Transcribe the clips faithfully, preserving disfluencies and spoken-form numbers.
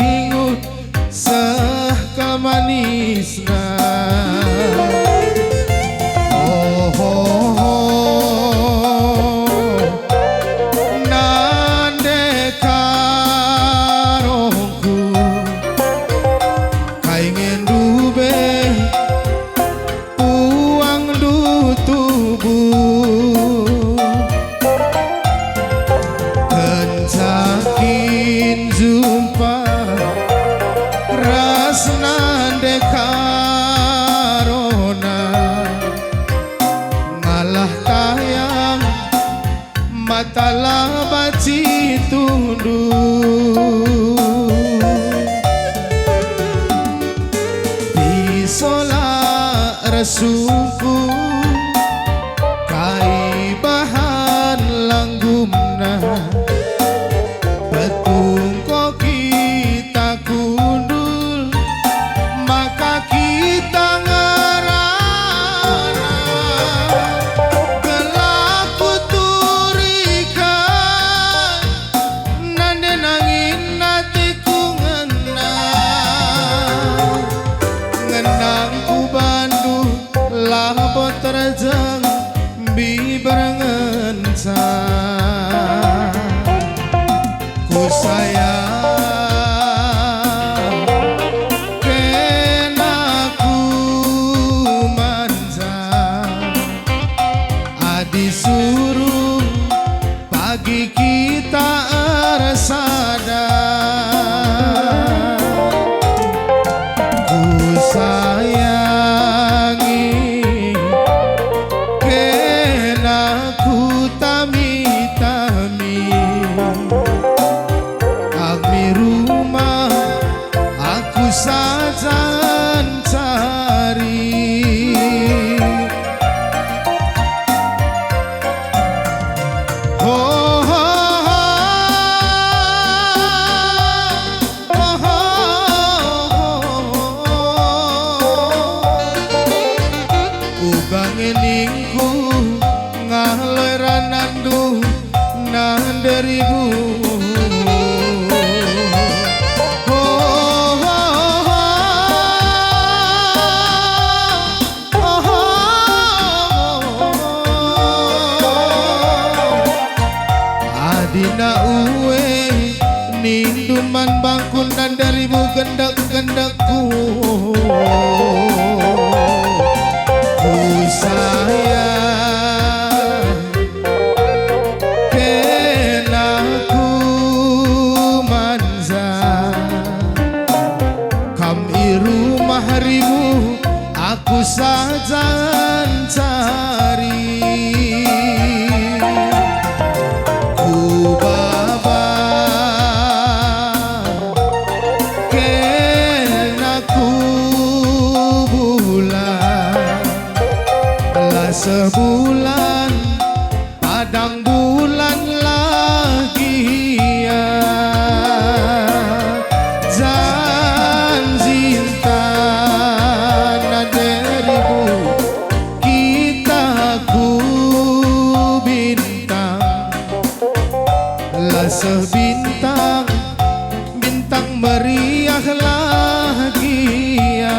Ingut seh kal manisna. Oh, oh, oh. Nande karohku, kai nge ndube puangndu tubuh. Kenca kin jumpa ras nande karona, ngalah tayang mata la banci tunduh. Pisola resungku, kai bahan langgumna, petungko kita kundul, maka kita ngerana. Gelah kuturiken, nande nangin ateku ngena. Ngenangku bandu labo terjeng mbiber ngenca. Ku sayang kena ku manja, adi suruh pagi kita ersada. Ku sayangi kena ku tami-tami. Kami rumah aku saja ncari. Ho, ho, ho. Ho, ho, ho. Uga nge ningku ngaloi ranandu nande ribu. Ho, ho, ho. Adina ue nindu man bangku nande ribu gendek-gendekku. Ku sayang kena ku manja. Kam i rumah ribu, aku saja ncari. Ku baba kena ku bulan, la sebulan padang bulan la gia. Janjinta nande ribu kita ku bintang, la seh bintang, bintang meriah la gia.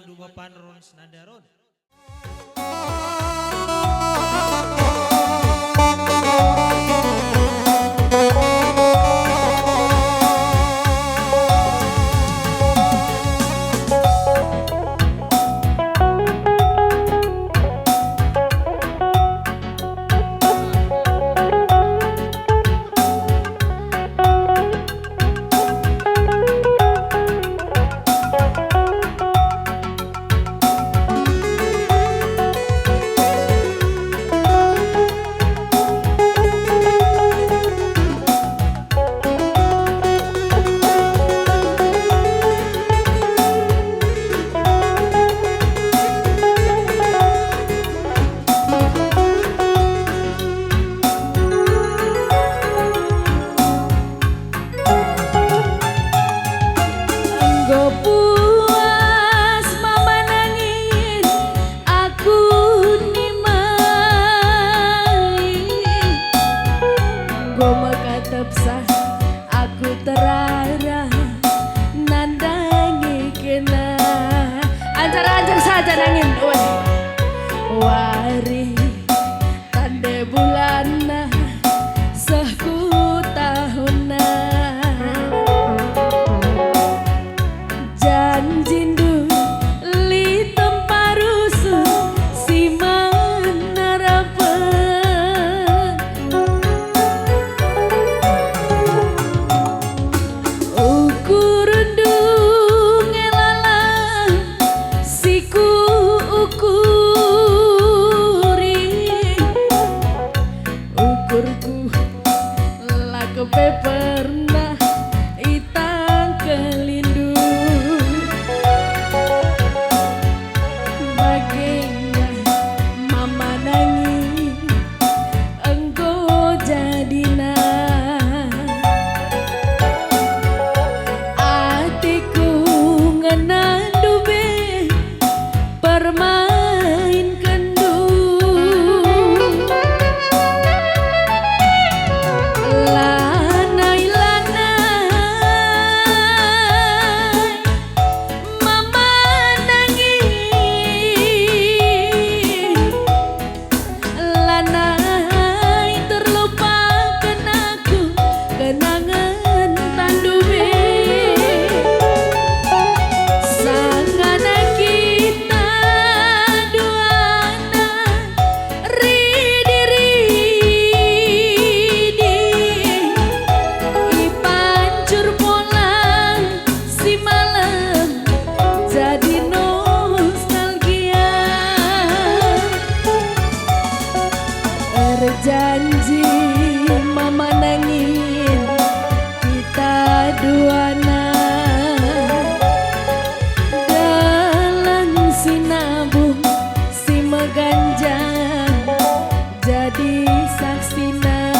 Dubapan ron senada ron. Enggo puas mama nangin aku nimai, enggo mekatep sah aku terarah nandangi kena. Anjar-anjar saja nangin, weh. Wari tande bulanna, seh ku tahunna. Janjindu lit tempa rusur si menarapen. Ukurndu nge lalap si kuukuri, ukurku la kel pe pernah itangkelindu. Bage nge mama nangin enggo jadina. Ateku ngenandu be permainkenndu. Lanai, lanai, mama nangin. Lanai terlupaken aku kenangen tandu be. Sangana kita duana ridi-ridi, ipancur molang si malem jadi nostalgia. Erjanji mama nangin kita duana, dalan si nabung si meganjang jadi saksina.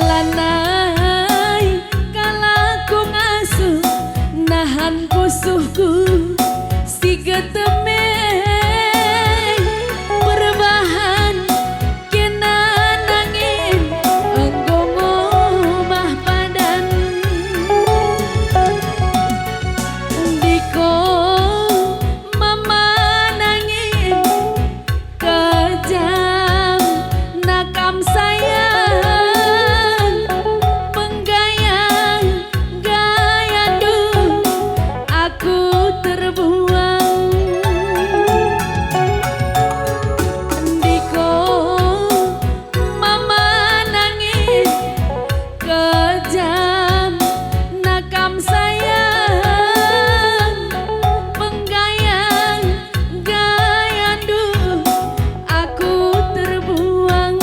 Lanai kalak ku ngasup nahan pusuhku si getem e, perbahan kena nangin enggo ngubah padan. Ndiko mama nangin, kejam nakam sayang, penggayang gayandu aku terbuang. Ndiko mama nangis, kejam nakam sayang, penggayang gayandu aku terbuang.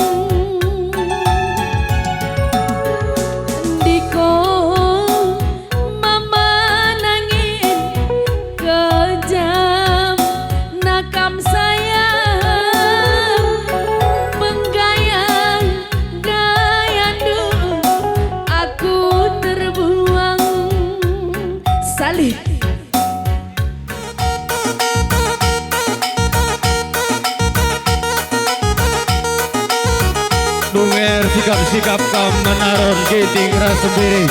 Ndiko mama nangin, kejam nakam sayang, penggayang gayandu aku terbuang. Salih. Nunger sikap-sikap kam menaron Ginting ras Sembiring.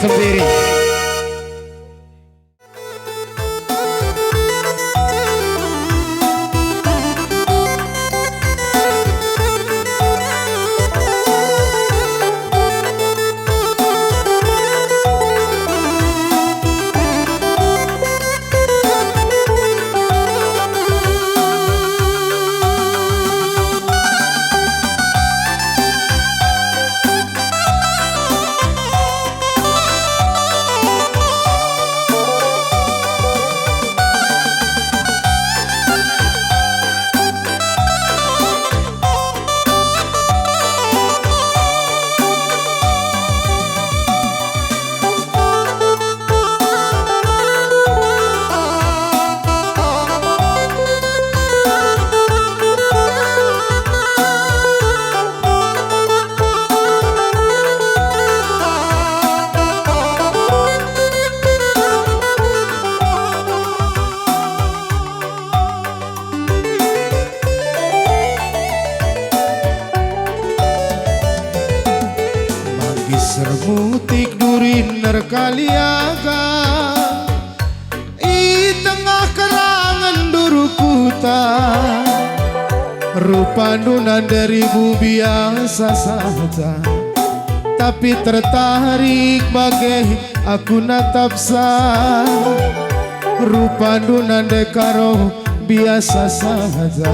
sendiri. Manggis ermutik durin erkaliaga i tengah kerangen Duru Kuta. Rupandu nande Ribu biasa saja, tapi tertarik bage aku natapsa. Rupandu nande Karo biasa saja,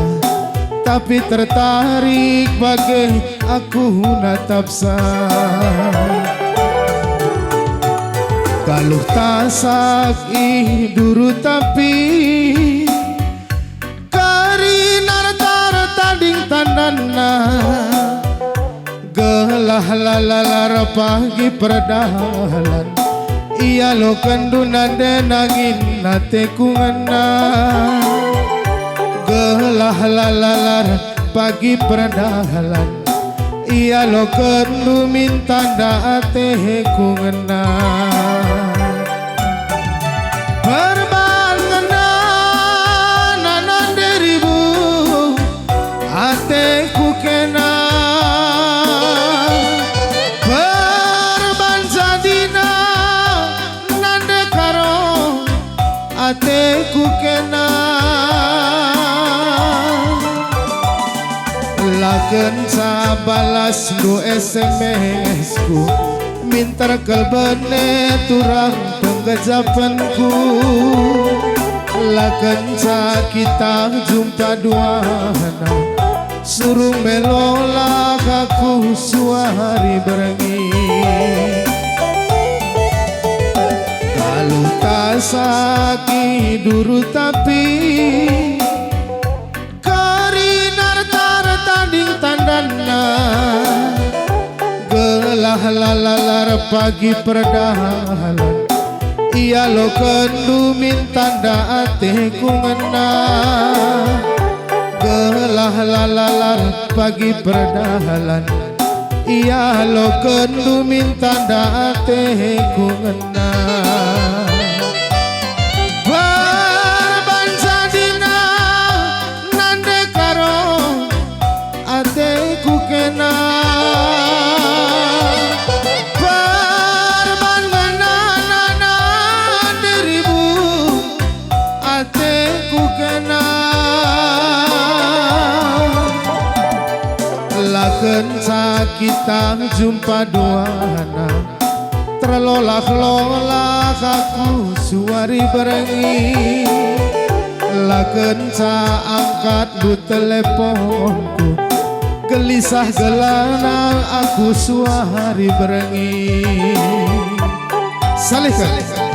tapi tertarik bage aku natapsa. Galuh tasak i Duru tapi kerina ertading tandanna. Gelah la lalar pagi perdalan, ialokenndu nande nangin ateku ngena. Gelah la lalar pagi perdalan, ialokenndu min tanda ateku ngena. Perban ngena nande Ribu, ateku kena. Perban jadina nande Karo, ateku kena. La kenca balasndu S M S-ku, minter kelbene turang penggejapenku. La kenca kita jumpa duana, suruh melolah aku suari berngi. Galuh tasak i Duru tapi kerina ertading tandanna. Gelah la lalar pagi perdalan, ialokenndu min tanda ateku ngena. Gelah la lalar pagi perdalan, ialokenndu min tanda ateku ngena. Perban jadina nande Karo, ateku kena. Perban ngena nande Ribu, ateku kena. La kenca kita jumpa duana, terlolah-lolah aku suari berngi. La kenca angkatndu teleponku, gelisah gelana aku suari berngi. Salihken.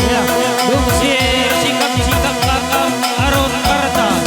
Ya, dungsi sikap-sikap kakap arut kertas.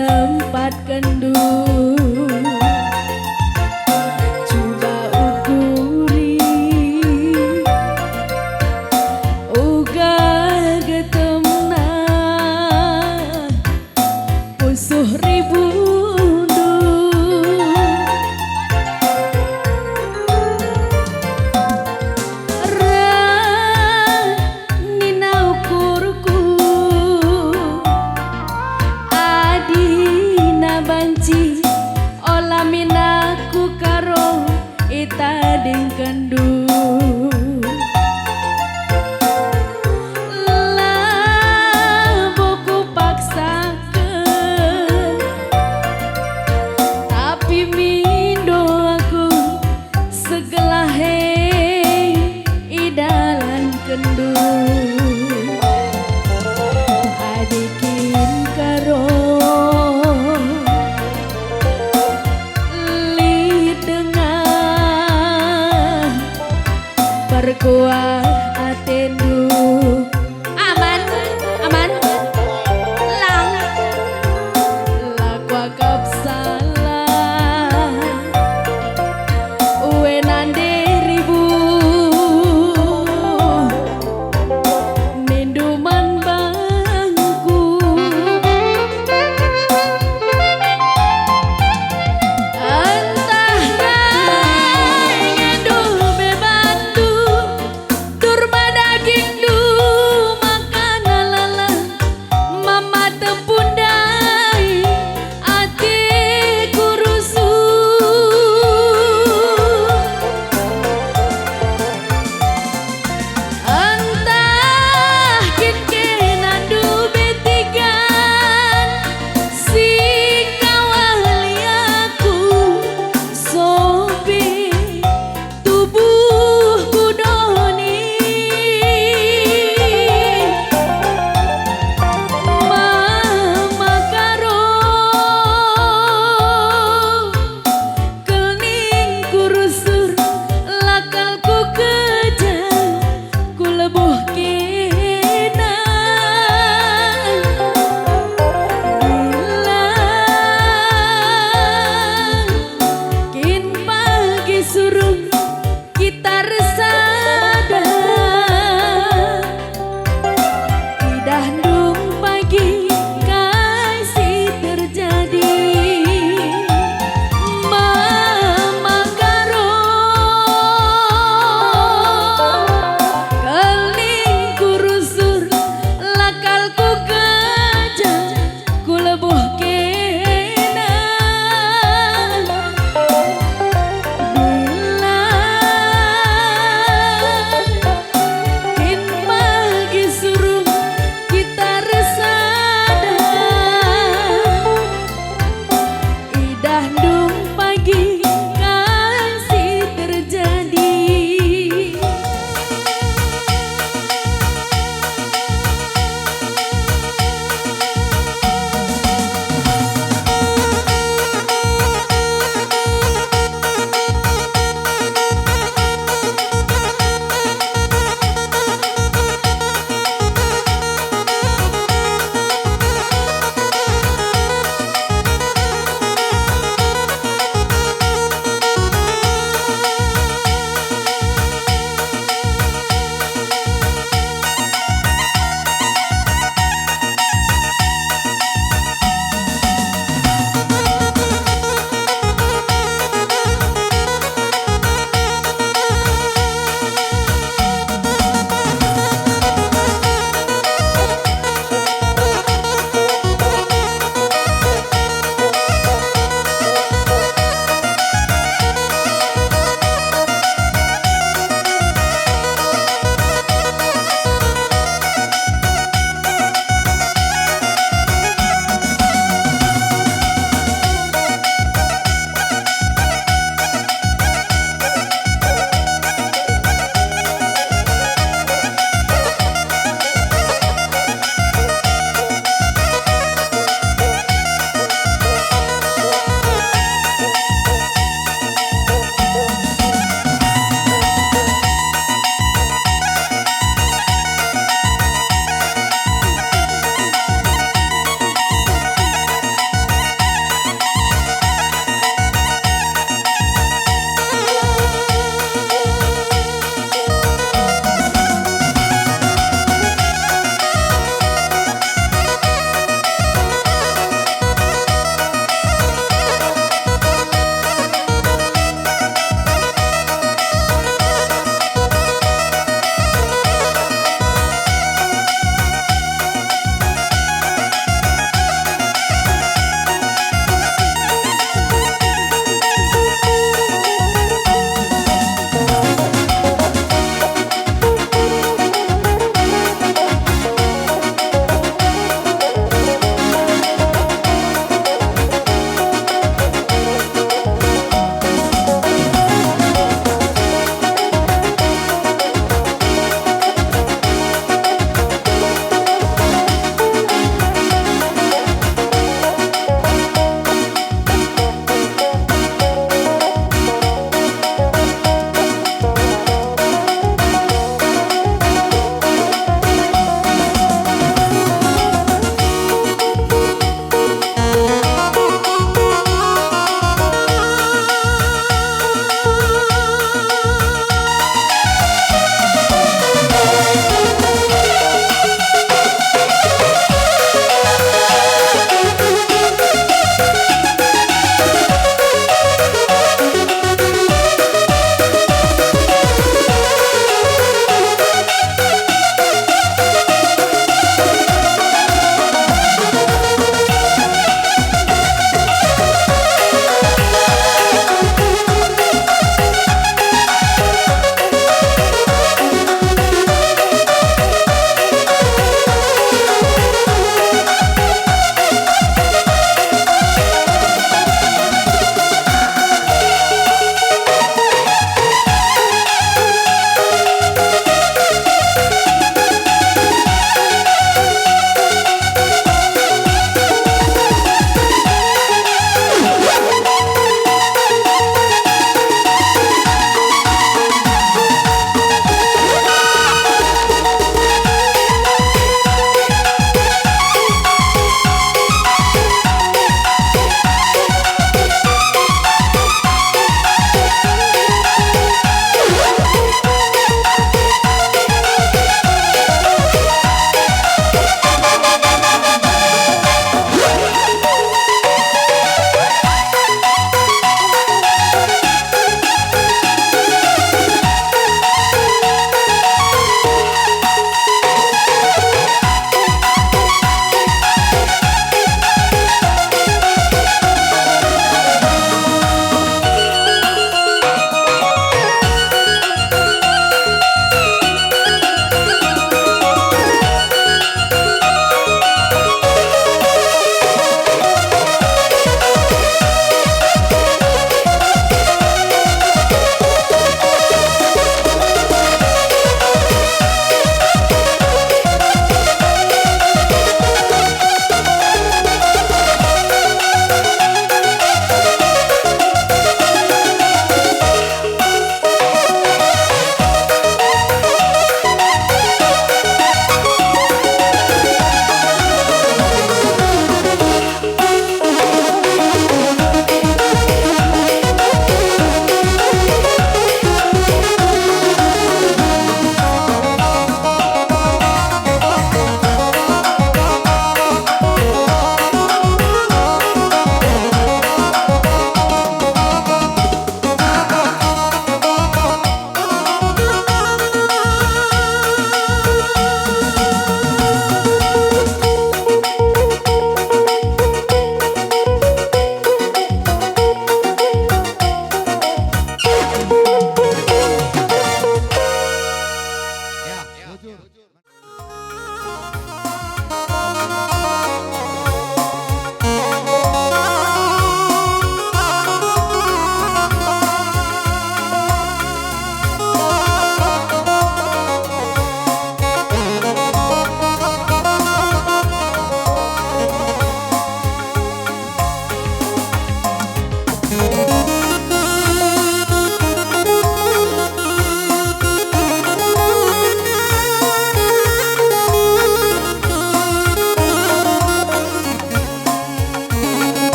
Tempatkenndu, cuba ukuri, uga getemna pusuh ribundu. Reh nina ukurku, adina banci ola min aku karo itadingkenndu. Labo kupaksaken, tapi mindo aku segelahe idalankenndu. Adi kin karo lit denga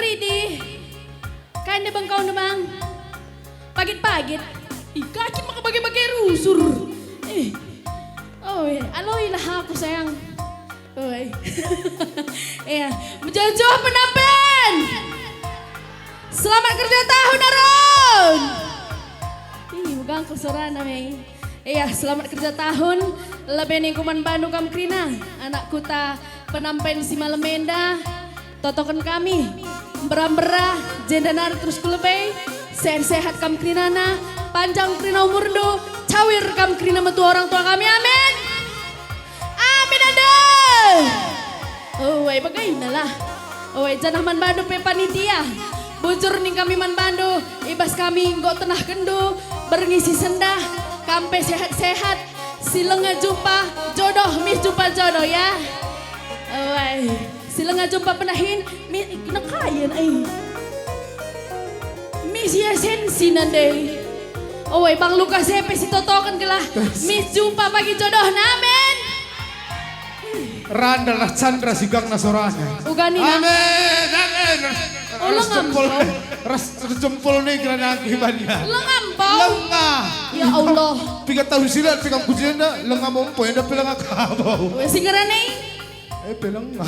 Idi, kai nde bengkau nde, Bang? Pagit-pagit. Ih, kakin maka bage-bage rusur. Eh. Oh, eh, aloilah aku, sayang. Oi. Iya, mejuah-juah penampen. Selamat kerja tahun, Aron. Ih, megangkel sorana, Mei. Iya, selamat kerja tahun. Lebe ningku man bandu kam kerina, anak kuta penampen si malem enda. Totoken kami, mbera-mbera, jenda nari terus ku lebe, sehat-sehat kam kerinana, panjang kerina umurndu, cawir kam kerina metua orang tua kami. Amin. Amin, ande. Oi, bagainalah. Oi, janah man bandu pe panitia. Bujur ning kami man bandu, i bas kami enggo tenahkenndu, berngi si sendah, kam pe sehat-sehat, si langa jumpa jodoh, mih jumpa jodoh, ya. Oi. Si langa jumpa penahin, mi-, nekayen, ai. Misi esensi nande. Oi, Bang Lukas e pe si totoken gelah. Mih jumpa bagi jodohna, amin. Randallah Chandra si gangna sorana. Uga nina. Amin, amin. Oh, ras lengam, jempol, oh. Ras jempol nih geranangku ibanna. Lengam, Bang. Lengah. Ya Allah. Piga tahun silat pe kam ku jenda, lengam empo, enda pe lengah kabau. Weh, si ngerana i? Eh, pe lengah.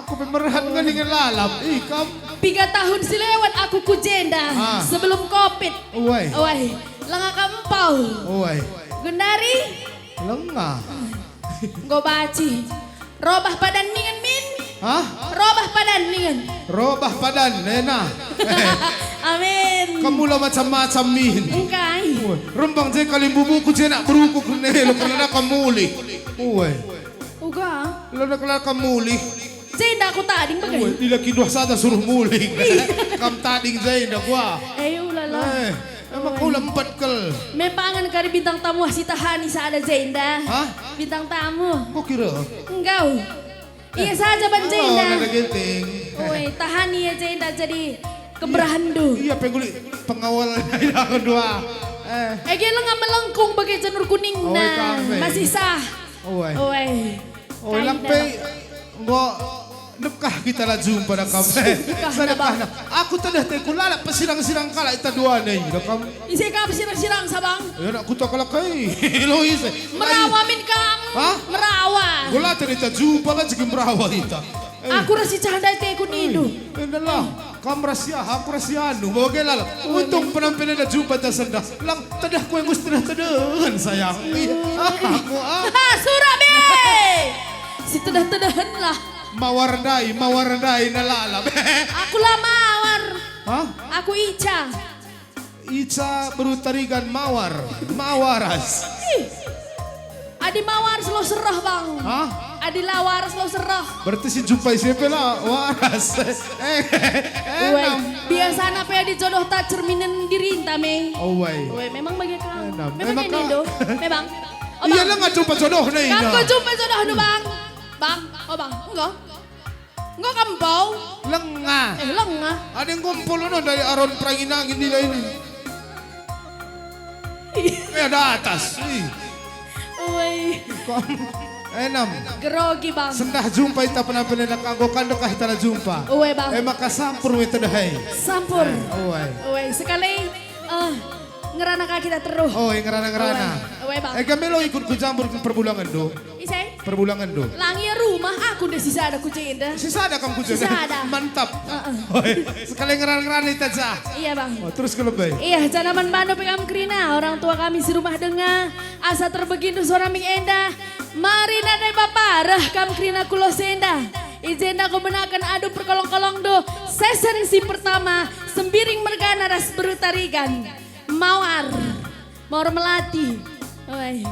Aku pe merhat ngeningen lalap. Ih, kam. Piga tahun si lewat aku ku jenda, ah, sebelum covid. Uai. Uai, langa kam empau. Uai. Gendari? Lengah. Enggo banci. Robah padan ningen, Min. Hah? Robah padan ningen. Robah padan, nena. Amin. Kamu la macam-macam, Min. Engkai. Uai. Rembang je kalimbubuku je nak berukuk nelo kerna kam mulih. Uai. Uga. Lo nak la kam mulih. Jenda aku tading bage. Weh, ila kinduah sada suruh mulih. Ih. Kam tading jenda gua. Eh, ulala. Eh, emang kau la empat kel. Mepangan kari bintang tamu si tahani sada jenda. Hah? Bintang tamu. Kau kira? Enggau. Iya saja ban jenda. Ada genting. Oi, tahani ya jenda jadi kemberahenndu. Iya, pengguli pengawal aku dua. Eh. Ege lenga melengkung bage janur kuningna. Oi, kami. Masih sah. Oi. Oi. Oi, kaina lampe, enggo nekah kita la jumpa dah kam. Nekah, sada nekah, Bang. Aku tedeh teku lalap pesirang-sirang kalak ita dua nih, dah kam. Ise kam pesirang-sirang, Sabang? Ya, nak kuta kalak kai. Lo ise. Merawa min kam. Hah? Merawa. Gula tadi ta jumpa kan segi merawa kita. Eh. Aku rasi cahanda teku nindu. Eh, endalah. Kam rasia, aku rasia anu, bage lalap. Untung penampen enda jumpa ta sendah. Lang tedeh ku enggo si tedeh-tedehen, sayang. Iya. Aku, ah. Ha, sura be! Si tedeh-tedehen lah. Mawar ndai, mawar ndai na lalap. Aku la mawar. Hah? Aku Ica. Ica beru Tarigan mawar. Mawaras. Ih. Adi mawar selo serah, Bang. Hah? Adi la waras lo serah. Berarti si jumpai siapa la waras. Eh, eh, Uai, enam. Biasana pe adi jodoh ta cerminen dirinta me. Oh, uai. Uai, memang bagi kam. Enam. Memang memang ini ka- do. Memang. Oh, iya, Bang. Lah nggak jumpa jodoh nih. Kamu jumpa jodoh nu, Bang. Bang, oh, Bang, enggak. Enggo kam bau? Lengah. Eh, lengah. Ada yang ngumpul no dari Aron perangin angin di lain. Eh, ada atas. Ih. Woi. Kom. Enam. Grogi, Bang. Sendah jumpa ita penampilan kanggo kandekah ita la jumpa. Uwe, Bang. Eh, maka sampur we tedahai. Sampur. Eh, uwe. Uwe, sekali, eh, ngerana ka kita terus. Oh, eh, ngerana-ngerana. Uwe. Uwe, Bang. Eh, kami lo ikut ku jambur perbulangan do. Ise? Perbulangan do. Langi rumah aku ndeh sisada ku jenda. Sisada kam ku jenda? Sisada. Mantap. Heeh. Oi, sekali ngeran-ngeran ita jah. Iya, Bang. Oh, terus ke lebih. Iya, janaman bandu pe kam kerina, orang tua kami si rumah denga, asa terbegindu suara mi enda. Mari nadai bapa reh kam kerina ku los enda. I jenda kubenaken adu perkolong-kolongndu. Sesen si pertama, Sembiring mergana ras Beru Tarigan. Mawar. Mawar melati. Oi.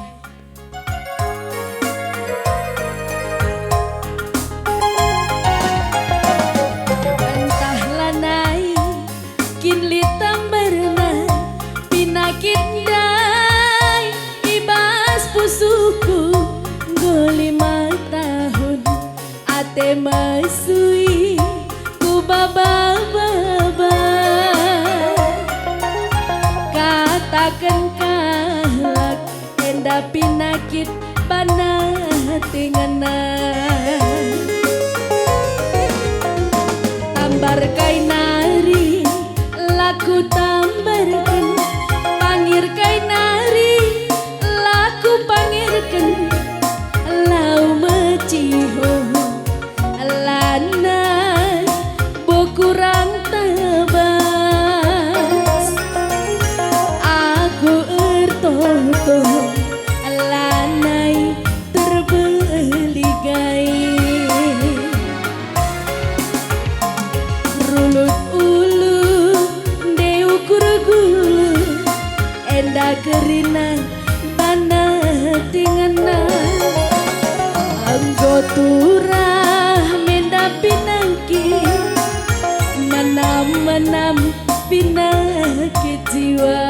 Entah lanai kin lit tambarna, pinakit ndai i bas pusuhku enggo lima tahun. Ate mesui ku baba-baba, kataken kalak enda pinakit bana tingena. Tambar kai nari la kutambarken, pangir kai nari la kupangirken, lau meciho lanai bo kurang tebas. Aku ertoto lanai terbeli gai. Rulut ulu, nde ukur gulu, enda kerina bana tingena. Enggo turah menda pinangki, menam-menam pinakit jiwa.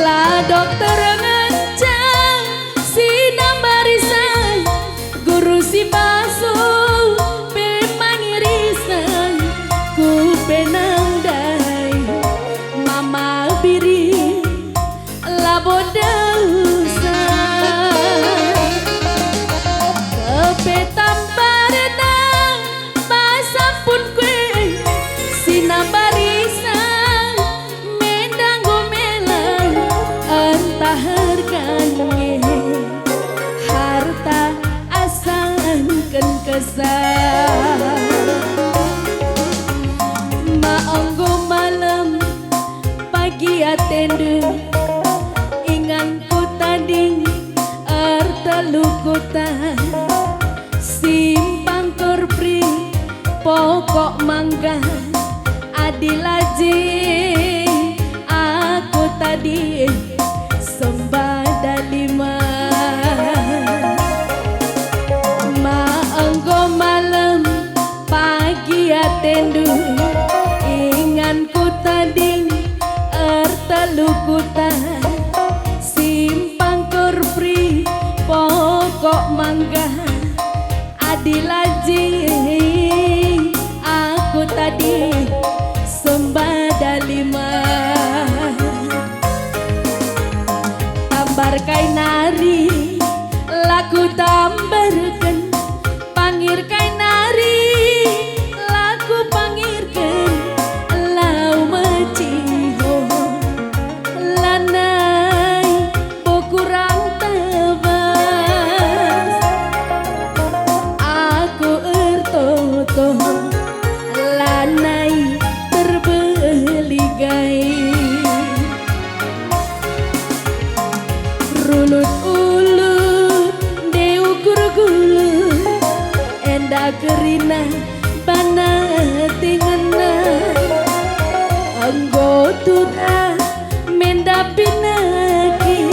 La dokter ngenca si nambari sang, guru si baso pe mangirisa, ku penang ndai mama biri labo dausa. Kepe tambarna bas sampun kue si nambari sang, menda enggo mela ntah ergan nge harta asangken kesah. Ma enggo malem pagi atendu, inganku tading ertelu kuta, simpang korpri pokok mangga, adi la je aku tading sembada lima. Ma enggo malem pagi atendu, inganku tading ertelu kuta, simpang korpri pokok mangga, adi la je aku tading sembada lima. Tambar kai nari la kutambarken, pangir kai nari la kupangirken, lau meciho lanai bo kurang tebas. Aku ertoto lanai terbeli gai. Rulut ulu, nde ukur gulu, enda kerina bana tingena. Enggo turah menda pinakit,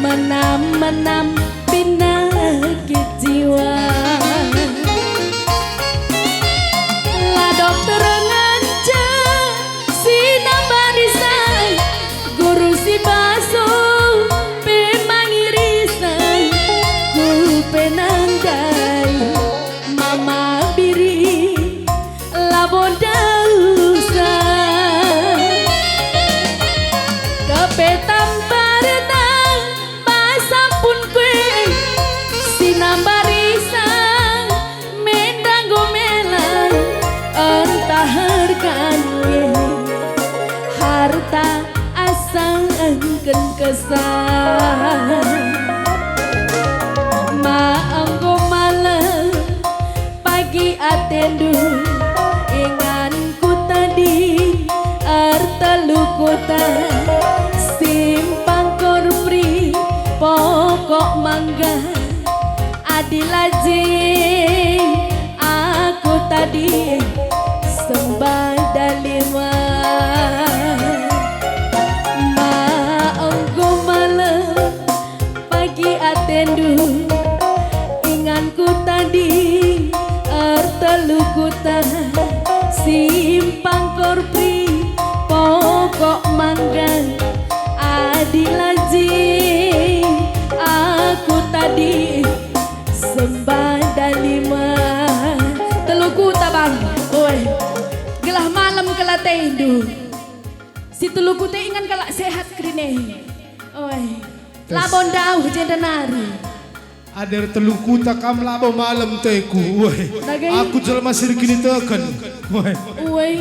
menam-menam pinakit jiwa. La dokter ngenca si nambari sang, guru si baso pe mangirisa, ku penang ndai mama biri labo dausa. Kepe tambarna bas sampun kue si nambari sang, menda enggo mela ntah ergan nge harta asangken kesah. Ma enggo malem pagi atendu, inganku tading ertelu kuta, simpang korpri pokok mangga, adi la je aku tading sembada lima. Ma enggo malem pagi atendu, inganku tading ertelu kuta, simpang korpri pokok mangga, adi la je aku tading sembada lima. Telu kuta, Bang. Oi. Gelah malem kal atendu. Si telu kuta ingan kalak sehat kerina e. Oi. Labo ndauh jenda nari. Adi ertelu kuta kam labo malem teku. Weh. Dage. Aku jelma si erkiniteken. Weh. Weh.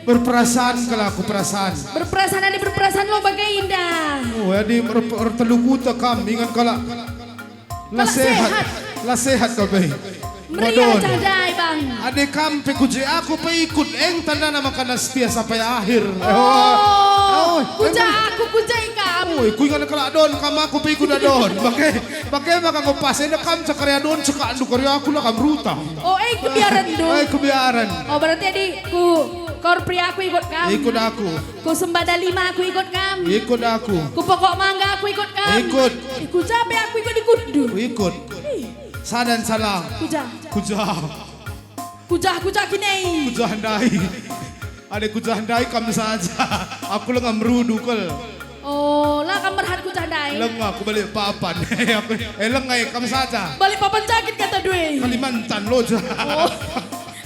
Berperasaan kal aku, perasaan. Berperasaan, adi berperasaan lo bage indah. Oh, adi er-, ertelu kuta kam, ingan kalak. La sehat. Kalak sehat. La sehat kal pe. Meriah. Waduh. Jah ndai, Bang. Adi kam pe ku je, aku pe ikut, eng tandana maka na setia sampai akhir. Oh, oh, ku je aku, ku je kam. Oi, kuingan kalak don kam, aku pe ikut don. Bage, bage maka enggo pas, enda kam cakar ya don, cekakndu kari aku la kam rutang. Oh, eh, kebiarenndu. Eh, kebiaren. Oh, berarti adi ku Kor Pria aku ikut kam. Ikut aku. Ku Sembada Lima aku ikut kam. Ikut aku. Ku Pokok Mangga aku ikut kam. Ikut. Eh, ku ja pe aku ikut-ikutndu. Ikut. Ih. Sadan salah. Ku ja. Ku ja. Ku ja, ku ja kini. Ku ja ndai. Adi ku ja ndai kam saja. Aku lenga merudu kal. Oh, la kam merhat ku ja ndai. Lenga ku Balikpapan. Eh, lenga eh, kam saja. Balikpapan ja kin kata due. Kalimantan lo ja. Oh.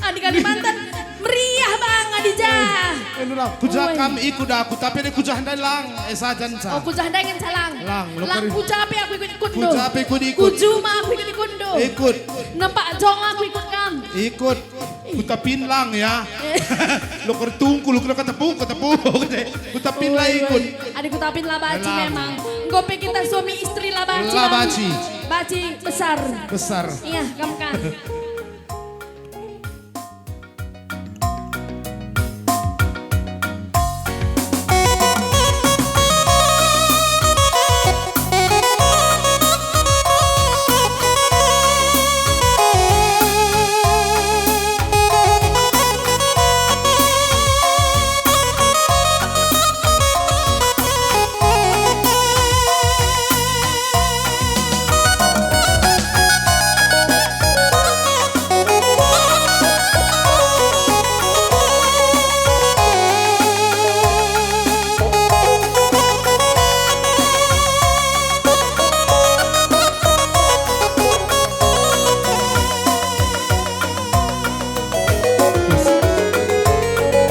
Adi Kalimantan meriah, Bang, adi ja. Eh, enda lah, ku ja kam ikut aku, tapi adi ku ja ndai lang, eh, saja nca. Oh, ku ja ndai ngenca lang. Lang, lo kari. Lang ku ja pe aku ikut-ikutndu. Ku ja pe ikut-ikut. Ku juma aku ikut-ikutndu. Ikut. Nempak jong aku ikut kam. Ikut. Ku Tapin lang ya. Eh. Lo kertungku, lo kena ketepung, ketepung. Ku Tapin lah ikut. Adi ku Tapin la banci memang. Enggo pe kita suami istri la banci. La banci. Banci besar. Besar. Iya, kam kan.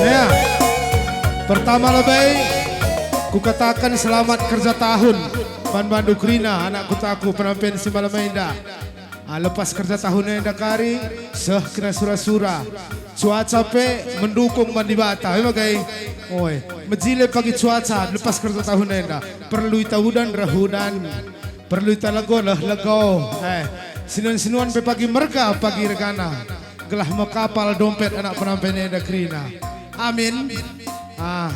Ya, pertama lebe, kukataken selamat kerja tahun man bandu kerina anak kutaku penampen si malem enda. Ah, lepas kerja tahun enda kari, seh kena sura-sura. Cuaca pe mendukung man Dibata, e bage. Oi, mejile pagi cuaca lepas kerja tahun enda. Perlu ita udan reh udan. Perlu ita lego reh lego. Eh, sinuan-sinuan pe pagi merga pagi regana. Gelah mekapal dompet anak penampen enda kerina. Amin. Ah.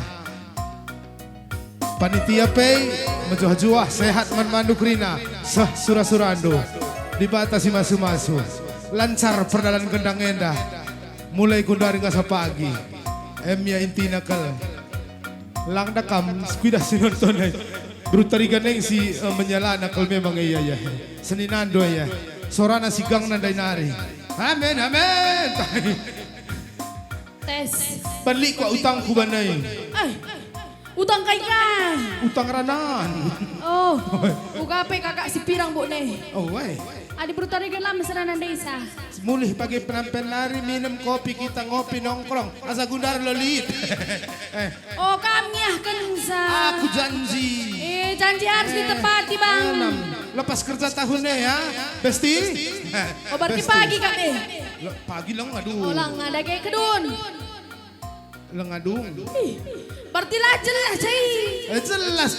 Panitia pe mejuah-juah sehat man bandu kerina, seh sura-surandu. Dibata si masu-masu. Lancar perdalan gendang enda. Mulai gundari ngasa pagi. Em ya intina kal. Lang da kam sikuidah si nonton e. Beru Tarigan neng si, eh, menyalana kal memang ia, ia. Seninandu ia. Sorana si gangna ndai nari. Amin, amin. Tes. Banlik kuak utangku banai. Eh. Utang kai ka? Utang ranan. Oh, uga pe kakak si pirang, Bu, ne. Oh, weh. Adi beru Tarigan la mesra nan desa. Mulih pagi penampen nari, minem kopi, kita ngopi nongkrong. Asa gundar lolit. Eh. Oh, kam ngiahkenca. Aku janji. Eh, janji harus ditepati, Bang. Enam. Lepas kerja tahun ne, ya, Besti? Oh, berarti Besti. Pagi kami. Le-, pagi leng, aduh. Oh, leng, ada kayak kedun. Lengadung. Ih, berarti la jelas, cai. Eh, jelas.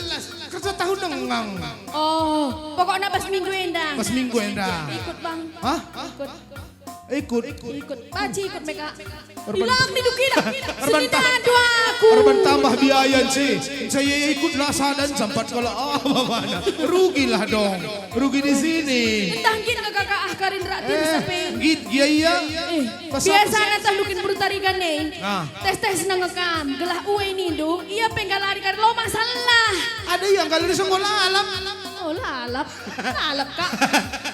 Kerja tahun dengang. Oh, pokoknya pas minggu enda. Pas minggu enda. Ikut, Bang. Hah? Ikut. Ikut. Ikut. Banci ikut me ka. Erban- Ilang di dukina. Erban ta-, Sini dua aku. Erban tambah biaya, Ci. Saya ikut lah sadan sampat kalau, oh, mana? Rugilah dong. Rugi di sini. Entah nggit nge kakak ah karin raktir. Eh, sape. Nggit gia ia. Eh, pas biasa aku nge tah lukin beru Tarigan ne. Ah. Tes-tes nge kam, gelah ue nindu, ia pe nggalari kari lo masalah. Ada ia nggalari senggo lalap. Oh, lalap. Lalap, Kak.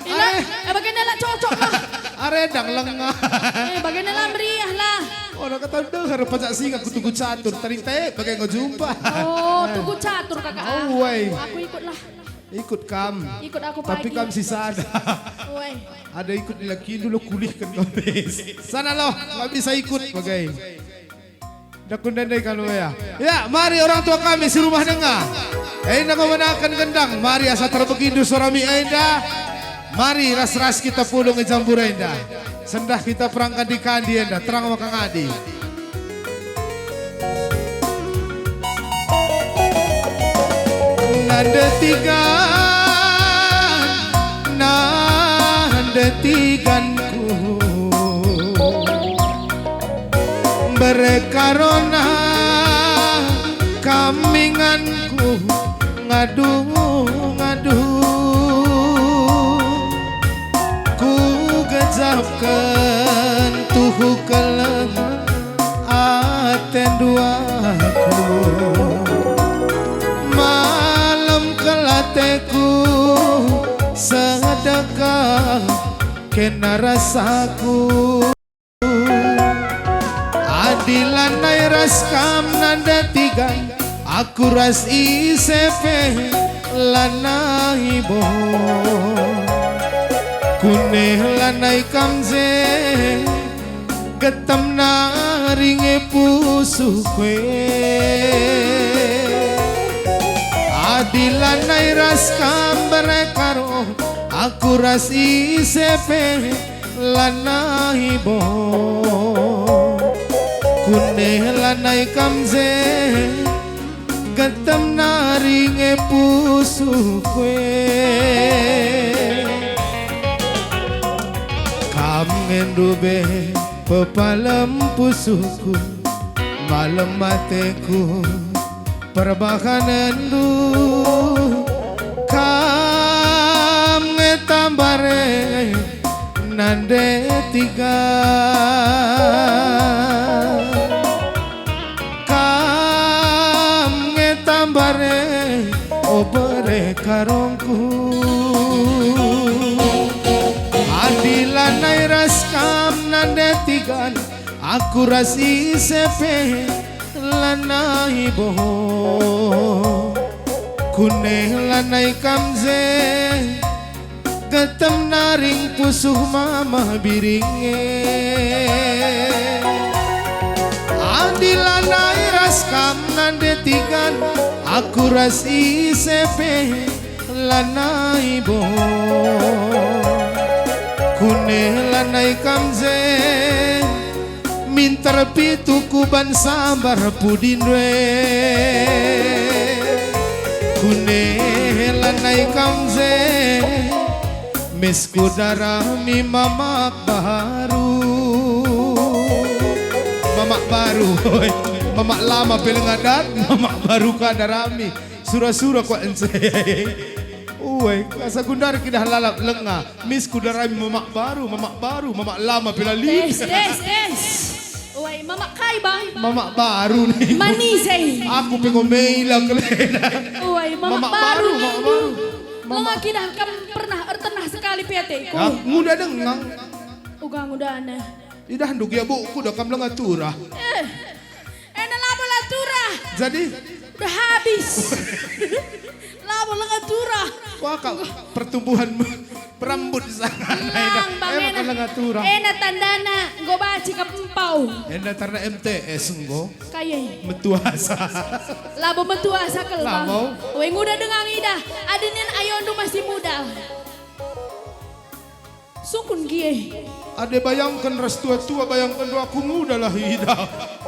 Ila, are. Eh, bagaimana lah cocok lah. Are dang lengah. Eh, bagaimana lah meriah lah. Oh, nak kata deher pajak singa ku Tugu Catur, tadi te bagai ngejumpa. Oh, Tugu Catur, kakak ah. Oh, weh. Aku ikut lah. Ikut kam. Ikut aku pagi. Tapi kam si sada. Weh. Ada ikut laki dulu kulihken kami. Sana loh, nggak bisa ikut, bagai. Dakun dendai kanu ya. Ya, mari orang tua kami si rumah denga. Enda memenakan gendang, mari asa terbegindu suara mi enda. Mari ras-ras kita pulung i jambur enda. Sendah kita perang kandi-kandi enda, terang maka ngadi. Nande tigan, nande tiganku. Bere karona kam inganku ngadu-ngadu. Kugejapken tuhu keleng atendu aku. Malem kel ateku sedekah kena rasaku. Adi lanai ras kam nande tigan, aku ras ise pe lanai boh. Kuneh lanai kam je, getem nari nge pusuhku e. Adi lanai ras kam bere karo, aku ras ise pe lanai boh. Kuneh lanai kam je, getem nari nge pusuhku e. Kam nge ndube pepalem pusuhku, malem ateku. Perbahanenndu, kam nge tambare nande tiga. Kam nge tambare, o bere karongku. Adi lanai ras kam nande tigan, aku ras ise pe lanai boh. Kuneh lanai kam je, getem nari nge pusuh mama biring e. Adi lanai ras kam nande tigan, aku ras ise pe lanai boh. Kuneh lanai kam je, minter pitu kuban sambar pudindu e. Kuneh lanai kam je, misku darami mamak baru. Mamak baru, oi. Mamak lama pe lenga dat, mamak baru ka darami. Sura-sura kuakap ence. Uai, asa gundari kidah lalap lenga. Misku darami mamak baru, mamak baru, mamak lama pe la lit. Tes, tes, tes. Uai, mamak kai, Bang? Mamak baru nih. Manise. Aku pe nggo mela kelena. Uai, mamak baru, mamak baru. Lenga kidah kam pernah ertenah sekali pe ateku. Ya, nguda denga. Uga ngudana. Idahndu gia buku da kam lenga turah. Eh. Enda labo la turah. Jadi? Udah habis. Labo lenga turah. Wah, kak, pertumbuhan perambut sana. Lang, Bang, eh, enda. Makan lenga turah. Enda tandana, enggo banci kam empau. Enda tarna M T S enggo. Kai e? Metuasa. Labo metuasa kal, Bang. Labo. Weh, nguda denga ngidah. Adi nin ayondu masih muda. Sungkun gie. Adi bayangken ras tua-tua, bayangken do aku nguda lah ida.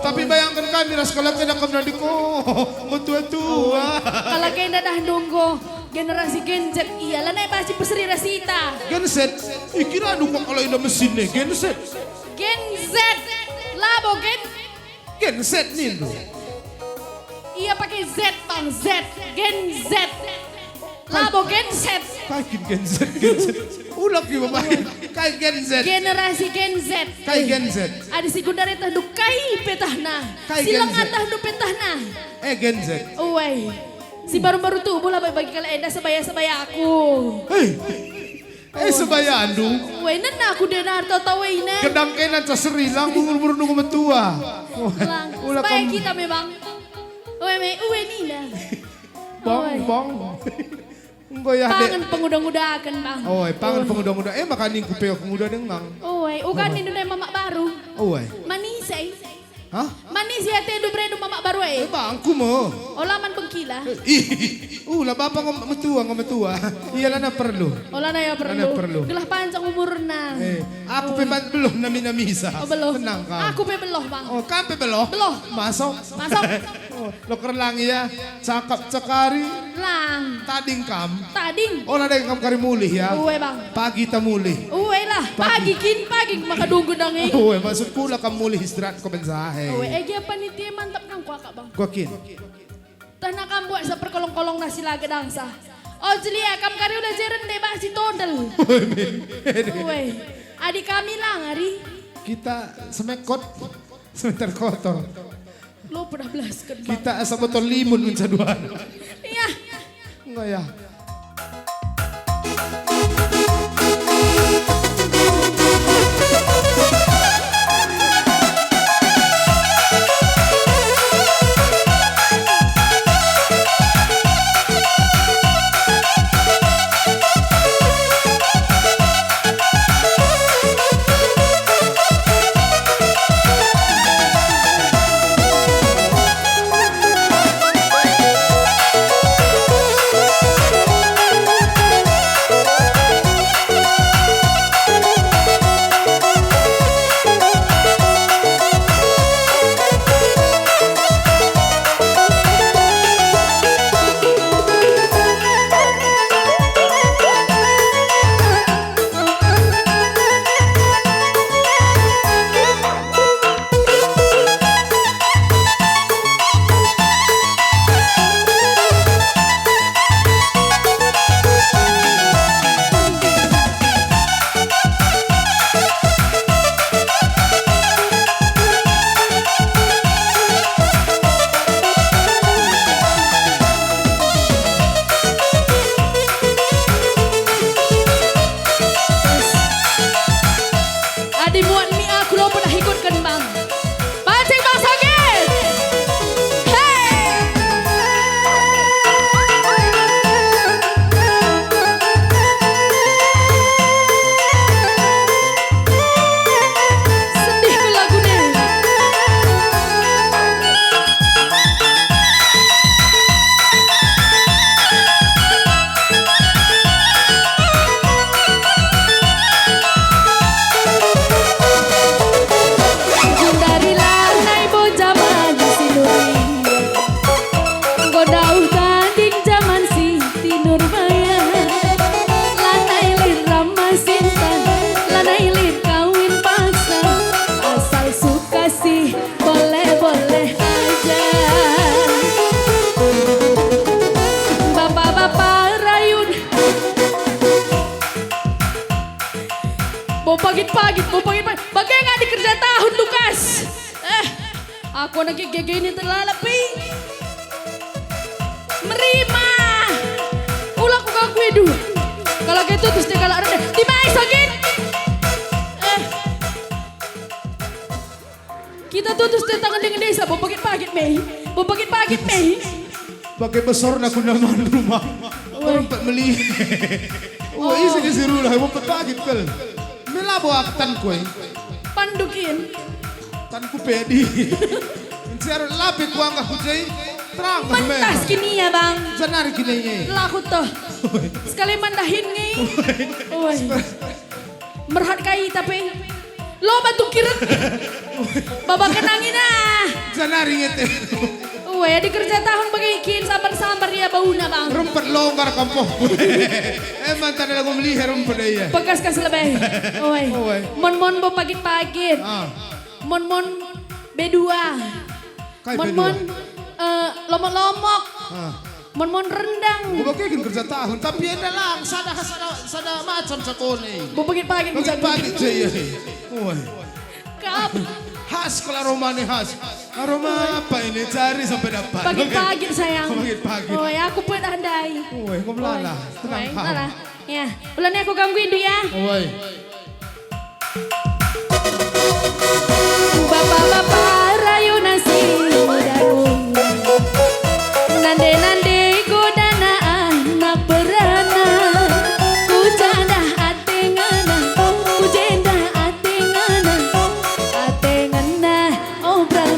Tapi bayangken kami ras kalak enda kam nandiko, metua-tua. Kalak enda dah nunggu generasi Gen Z ia, lanai banci berseri ras ita. Gen Z, ikira nunggu kalak enda mesin nih, Gen Z. Gen Z, labo Gen Gen Z nindu. Ia pakai Z, Bang, Z. Gen Z. Labo Gen Z. Kai kin Gen Z, Gen Z. Ulak juga, Bang. Kai Gen Z. Generasi Gen Z. Kai Gen Z. Adi si gundari tahndu kai pe tahna. Kai Gen Z. Si lenga tahndu pe tahna. Eh, Gen Z. Uai. Si baru-baru tubuh lah bagi kalak enda sebaya-sebaya aku. Hei. Eh, sebayandu. Weh, nena aku denga tau-tau weh, ne. Gedang kena ca seri, lang umur-umur nunggu metua. Lang. Ula sebaya kam kita me, Bang. Weh, me, weh, nina. Bang, weh. Bang. Enggo ya, Dek. Pangan penguda-ngudaken, Bang. Oi, pangan penguda-nguda. Eh, maka ningku pe aku nguda denga. Oi, uga nindu nai mamak baru. Oi. Manise. Hah? Manis ya atendu berendu mamak baru e. Eh, bangku mo. Ola man bengkila. Eh, ih, ih. Uh, la bapa ngom metua, ngom metua. Iya, lana perlu. Ola na ya perlu. Lana perlu. Gelah panjang umurna. Eh, aku pe Oh. ban belum nami-namisa. Oh, belum. Tenang kau. Aku pe belum, Bang. Oh, kam pe belum? Belum. Masuk. Masuk. Oh, lo kerlang ya. Cakap cakari. Lang. Tading kam. Tading. Ola dage kam kari mulih ya. Uwe, Bang. Pagi ta mulih. Uwe lah. Pagi. Pagi kin, pagi maka dunggu dang i. Uwe, maksudku la kam mulih istirahat ko bensahe. Uwe, eh, gia panitia mantap kang kuakap, Bang. Gua kin. Tehna kam buat seperkolong-kolong nasi lage dangsa. Oh, Jelia, kam kari ula jeren deh bah si tondel. Uwe, men. Uwe. Adi kami lang, ari. Kita semekot, semeter kotor. Lo pernah belasken, Bang. Kita asa botol limun ngenca dua. Iya. Enggak ya. Adi muat mi aku lo pernah ikutken, Bang. Pancing, Bang Sogit. Hei. Sedih ku lagu ni. Jundari lanai bo jaman si nuria. Enggo dauh tanding jaman si Siti Nurbaya. Lanai lit ramah sinta, lanai lit kawin paksa. Asal suka si boleh-boleh aja. Bapa-bapa rayun. Bo pagit-pagit, bo pagit-pagit. Bage nggak dikerja tahun, Lukas? Eh, aku anak gege ini terlalap, pi. Merima. Ula ku ganggu idu. Kalau gitu terus dia galak rende. Dibai Sogit. Eh. Kita tuh terus tangan dengan desa, bo pagit-pagit me. Bo pagit-pagit me. Pakai besorna ku naman rumah. Oi. Empat meli. Wah, Oh. isi ke si Rula, empat pagit kal. Mela bo aku tan kue. Pandukin. Tanku pedi. Encero lape kuanggah ku jai, terang Mentas memang. Kini ya, Bang. Janari kini nge. Laku toh. Sekali mandahin nge. Oi. Merhat kai tapi. Lo batu kiret. Baba kenangina. Janari ngete. Ue, dikerja tahun bagi kin sambar-sambar ia bauna, Bang. Rempet longgar kampung. Emang tadi lagu melihat rempet ia. Bekas kas lebih. Oi. Oi. Mon-mon bo pagit-pagit. Ah. Mon-mon B dua. Kai Mon-mon, B dua? Eh, lomok-lomok. Ah. Mon-mon rendang. Kubageken kerja tahun, tapi enda lang sada, sada, sada macam sakone. Bo pagit-pagit Pagit-pagit saja, iya. Oi. Kap. Khas kal aromane khas. Aroma apa ini? Cari sampai dapat. Pagit-pagit, sayang. Pagit-pagit. Oi, aku pedah ndai. Oi, kau melala. Oi. Tenang, Oi, kau. Melala. Ya, ulani aku gangguin dulu ya. Oi. Bapa-bapa rayunan si muda-muda, nande-nande godana anak perana, ku jadah ate ngana, ku jenda ate ngana, ate ngana. Obral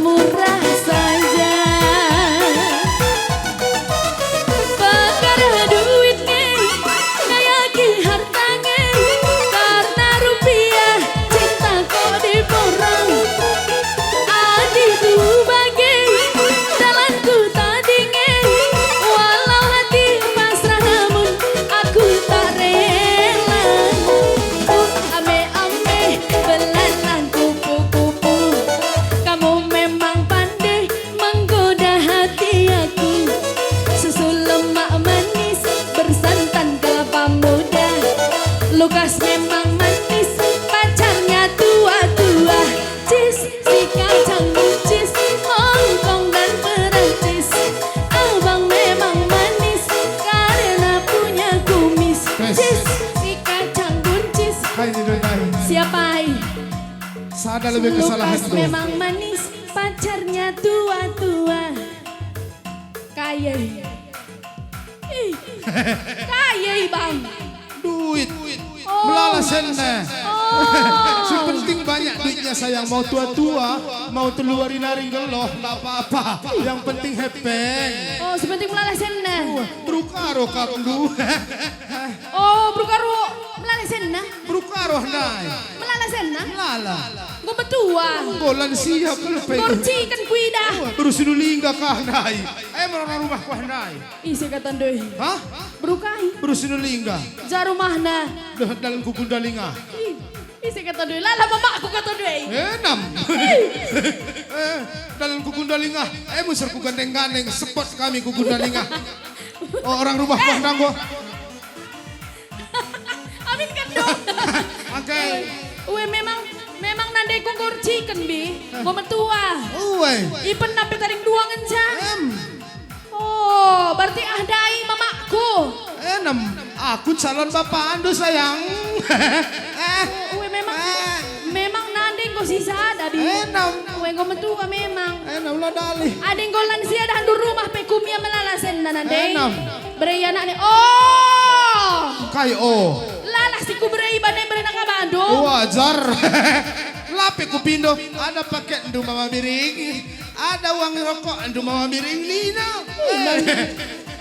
Siapa ai? Sada lebih kesalahan Lukas tuh. Memang manis, pacarnya tua-tua. Kaya i. Ih, kaya i, Bang. Duit. Oh. Melala senna. Oh. Si penting banyak duitnya, sayang. Mau tua-tua, mau telu wari nari nggeluh, nggak apa-apa. Yang penting hepeng. Oh, si penting melala senna. Wah, berukaro kap ndu. Oh, berukaro melala senna. Berukaro ndai. Melala senna. Melala. Enggo metua. Enggo lansia kal pe. Enggo erciken kuidah. Wah, beru sinulingga kah ndai. Eh, merona rumah kuah ndai. Ise kata ndoi? Hah? Beru kai? Beru sinulingga. Ja rumahna. Deh, dalan ku Gundalinga. Ih, ise kata ndoi? Lala mamakku kata ndoi. Enam. Ih. Eh, dalan ku Gundalinga. Eh, musur ku gandeng-gandeng, sepot kami ku Gundalinga. Oh, orang rumah kuah ndanggo. Amin kan dong? Oke. Ue, memang, memang nandai ku enggo erciken, Bi. Enggo metua. Ue. Ipen nape taring dua ngenca? Em. Oh, berarti ah ndai mamakku. Enem, aku calon bapandu, sayang. Eh, ue, memang, eh. Memang nandai enggo si sada, Bi. Enem. Ue, enggo metua memang. Enem, la dalih. Adi enggo lansia dahndu rumah pe kumia melala senna nandai. Enem. Berei anakna. Oh! Kai oh? Lalah si kuberei bana, berena ka bandu. Wajar. La pe kupindo, ada paketndu Mama Biring, ada uang rokokndu Mama Biring nina. Iya.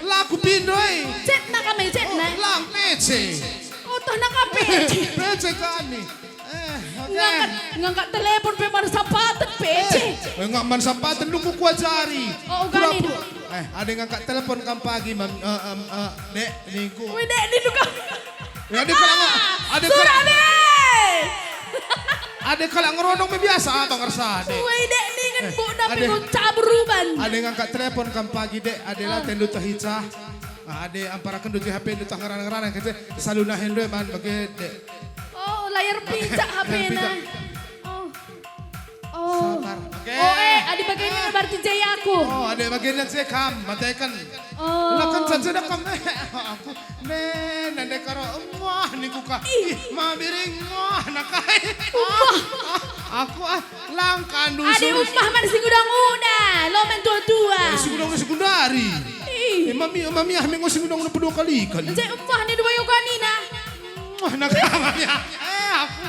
La kupindo, eh. Cetna kami, cetna. Oh, la pece. Otohna ka pece. Pece kami. Eh, oke. Ngangkat, ngangkat telepon pe man sampaten pece. Eh, ngangkat man sampaten lu kuajari. Oh, uga nin. Eh, ada ngangkat telepon kam pagi, Mam, eh, em, eh, Dek, ningku. Wih, Dek, ningku kam. Ya, ada kalak nge-, ada kalak, Sura, Dek. Ada kalak ngerondong me biasa, Abang, ersa, Dek. Wih, Dek, ningen, eh, Bu, tapi ada, kau cabur ruban. Ada ngangkat telepon kam pagi, Dek, ada la, ah, tendu teh Ica. Ah, ada amparaken du je H P ndu tah ngerana-ngerana, kece, selalu nahen du man bage, Dek. Oh, layar picak H P-na. Picak. Oh. Oh. Sabar. Oke. Oh, eh, adi bagenda berarti jai aku. Oh, adi bagenda je kam, mateken. Oh. Lah kan saja dah kam, eh, aku. Ne, nande karo, wah, ningku ka. Ih. Ih, Mama Biring, wah, nakai. Wah. Ah, ah, aku, ah, langkandu. Adi suruh. Umah man si nguda-nguda, lo man tua-tua. Eh, si nguda-nguda sekundari. Ih. Eh, mami, mami, ah, mengo si nguda-nguda pedua kali kan. Je umah ni dua yoga nina. Wah, nakai, mami, ah. Eh, aku.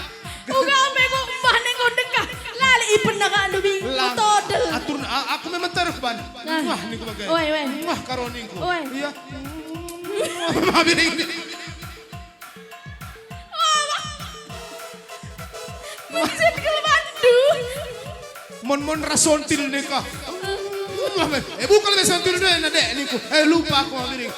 Uga me enggo embah ning enggo ndekah. Lali ipen nakandu, Bi. Lang-, todel. Atur, a-, aku memang terus, Ban. Nah. Wah, ningku bage. Oi, oi. Wah, karo ningku. Oi. Iya. Mama Biring. Oh, wah. Mencit kelebandu. Mon-mon ras sontil nika. Eh, buka lebe sontil deh, na, Dek, ningku. Eh, lupa aku, Mama Biring.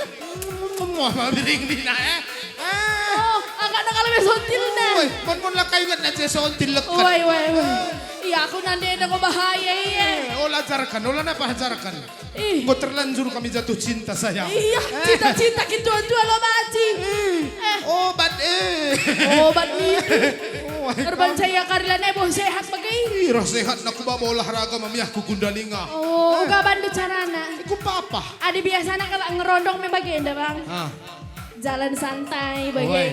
Mama Biring nina, eh. Eh. Oh, agak nak lebe sontil, nah. Woi, mon-mon la kai inget na je sontil leket. Woi, woi, woi. Iya, aku nande enda kok bahaya, iya. Eh, ola ajarkan, ola napa ajarkan. Ih. Enggo terlanjur kami jatuh cinta, sayang. Iya, eh, cinta-cinta kita tua-tua lo banci. Eh. Eh. Obat, eh. Obat nih. Oh, eh. Erban saya karilan ebo sehat bagi. Ih, roh sehat nak kuba olahraga mamiah ku Gundalinga. Oh, eh, uga bandu carana. Iku papa. Adi biasana kalak ngerondong me bagenda, Bang. Ah. Jalan santai bage. Oi.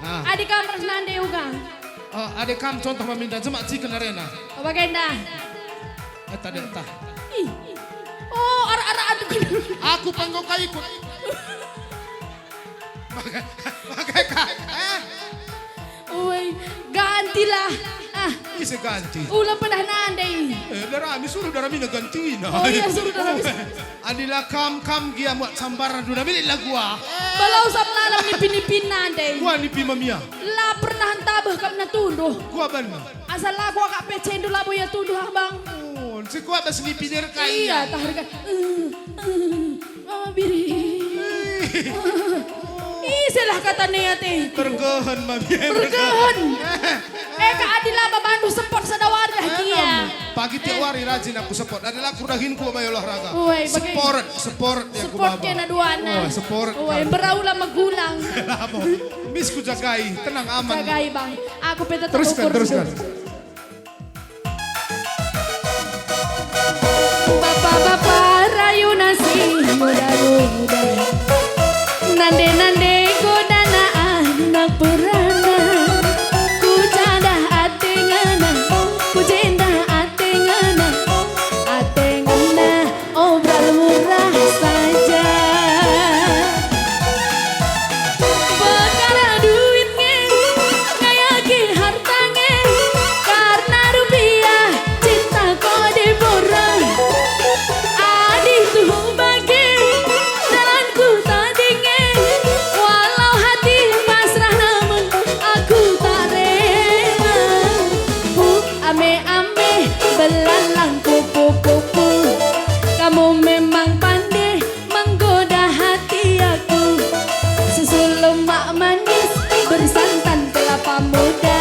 Ah. Adi kam ras nande uga. Oh, adi kam contoh meminta jemak ciken arena. Oh, bagenda. Eh, tadi tah. Ih. Oh, ara-ara aduh. Aku penggo kai ikut. Maka, maka ka, eh. Oi, gantilah. Ah. Ise ganti? Ula pedah nande. Eh, darami, suruh darami na gantina. Oh iya, suruh darami. Adi la kam, kam gia muat sambar duna milik lagu ah. Bala usap lalam nipi-nipi nande. Wah, nipi mamia. La pernah ntabeh kam na tunduh. Gua ban. Asal lagu agak pecendu labo ia tunduh ah, Bang. Oh, si kuat bas nipi der kai. Iya, tah rega. Eh, eh, Mama Biring. Eh. Ih, salah kata niat, eh. Bergehen, Mami. Bergehen. Eh, Kak Adila, babandu sepot sada wari lah, eh, kia. Pagi tiap wari rajin aku sepot. Adalah kurdahinku babai olahraga. Woi, bagi. Seport, seport ya aku. Seport baba. Kena duana. Oh, seport. Woi, kan. Beraula megulang. Lama. Mis ku jagai, tenang aman. Jagai, Bang. Aku pe tetap teruskan, ukur teruskan. Sepot. Bapa-bapa rayuna si muda-muda, nande-nande godana anak perana, ku Ame-ame, belalang kupu-kupu. Kamu memang pandai menggoda hati aku. Susu lemak manis, bersantan kelapa muda.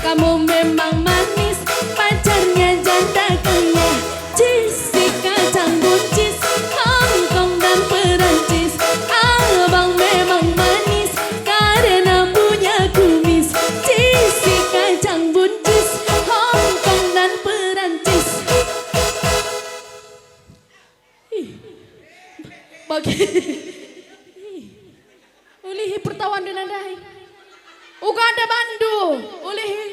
Kamu memang manis, pacarnya janda kaya. Cis, si kacang buncis, Hongkong dan Perancis. Abang memang manis karena punya kumis. Cis, si kacang buncis, Hongkong dan Perancis. Ih, bagi. Ih. Ulihi pertawanndu ndai. Uga nda bandu. Ulihi.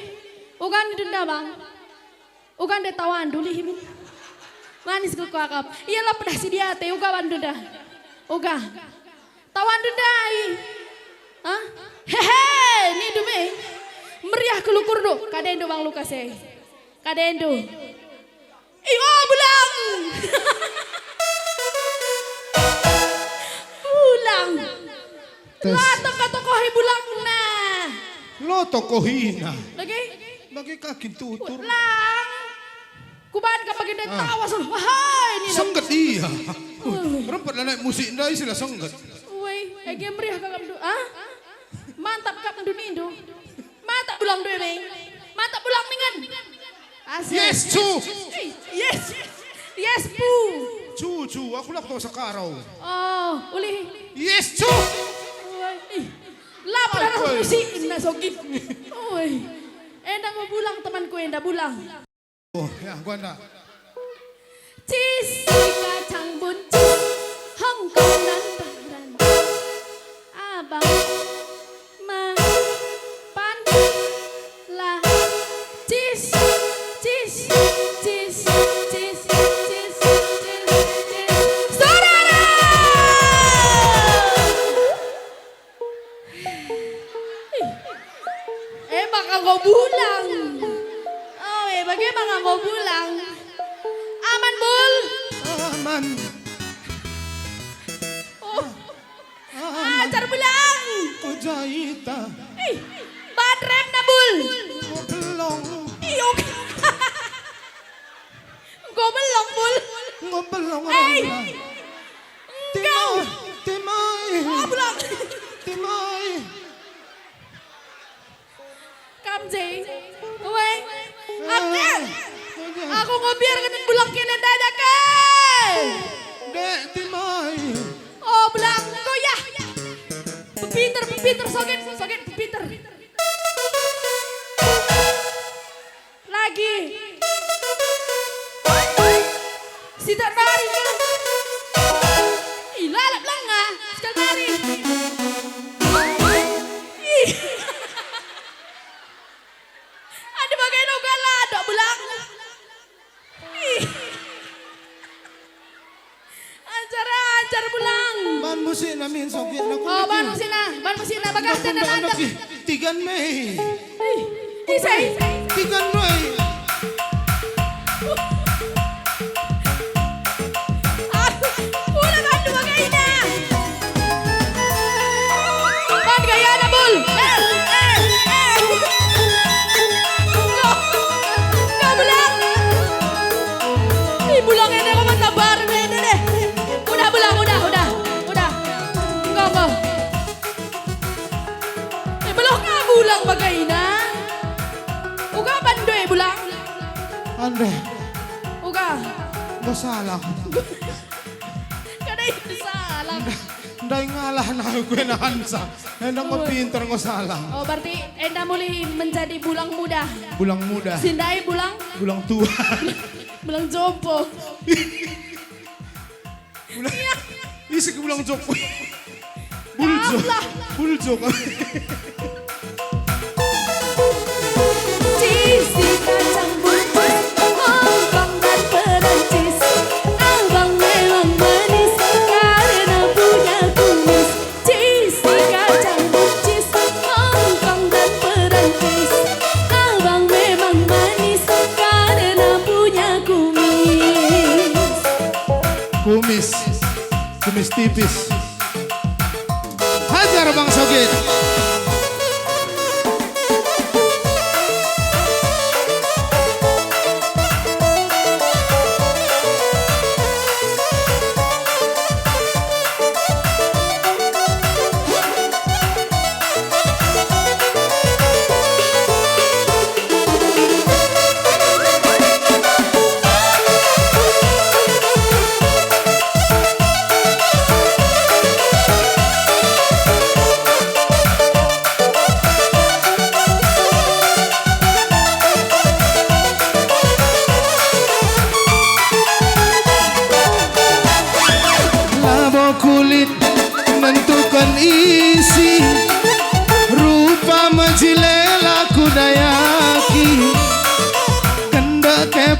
Uga nda, Bang. Uga nda tawanndu, ulihi min. Manis kal kuakap. Ialah pedah si diate, uga bandu nda. Uga. Tawanndu ndai. Hah? Hehe, nindu me. Meriah kal ukurndu. Kadendu, Bang Lukas e. Kadendu. Ih, oh, bulang. Bulang. Tes. La tokoh-tokohi bulangna. Lo tokohina. Lagi? Bagi kakin tutur. Lang. Kuban ka bagi nda Ah. tawa sul. Wahai, ini Sengget iya. Uh. Rempet lah naik musik ndai sila sengget. Woi, ege meriah kal kam du. Ah? Mantap kap ndu nindu. Mantap bulang ndu ini. Mantap bulang ningen. Asik. Yes, cu. Ih, yes. Yes, pu. Cu, cu, aku lah kau sekarau. Oh, ulih. Yes, cu. Woi, ih. Lapar Apa, arah woi? Musik, inna sogit. Oi. Enda enggo bulang temanku enda, bulang. Oh, ya, gua ndak. Cis, si kacang buncis, Hongkong dan Perancis. Abang, ma, pan, la, cis, cis, cis, cis, cis, cis, cis. Saudara! Eh, maka enggo bulang. Oh, eh, bage maka enggo bulang. Aman, Bul? Aman. Oh. Aman. Ajar bulang. Ku jaita. Ih, ban remna, Bul. Ku belong. Ih, oke. Enggo belong, Bul. Enggo belong, Hei. Orang. Enggo. Timai, timai. Oh, belong. Timai. Kam je. Woi. Eh, Aku, eh. Aku enggo biar kena belong kena dada ke. Dek, timai. Oh, belong. Enggo ya. Pepinter, pepinter, soget, soget, pepinter. Lagi. Sidak nari ke? Ih, lalap langa. Sekali nari. Ih. Ada bagai noga ladok belang. Ih. Ajar-ajar pulang. Ban musikna min sogitna. Oh, ban musikna, ban musikna bagah tenda mantep. Tigan me. Ih, isai? Tigan me. Aduh, pulang aduh bagaina. Ban gayana, Bul. Eh, eh, eh. Enggak. Enggak, Bul. Ih, bulang ende kok mantap baru ende deh. Udah, bulang, udah, udah, udah. Enggo, enggo. Eh, belah ka bulang bagaina. Uga ban doe bulang. Ande. Uga. Enggo salah. Kada itu salah. Ndai ngalah na aku ena hansa. Enda enggo pinter enggo salah. Oh, berarti enda mulih menjadi bulang muda. Bulang muda. Sindai bulang? Bulang tua. Bulang jompo. Bulang, isi ke bulang jompo. Buljok. Alah. Buljok. Cis, si kacang buncis, Hongkong dan Perancis. Abang memang manis karena punya kumis. Cis, si kacang buncis, Hongkong dan Perancis. Abang memang manis karena punya kumis. Kumis, kumis tipis. Hajar Bang Sogit.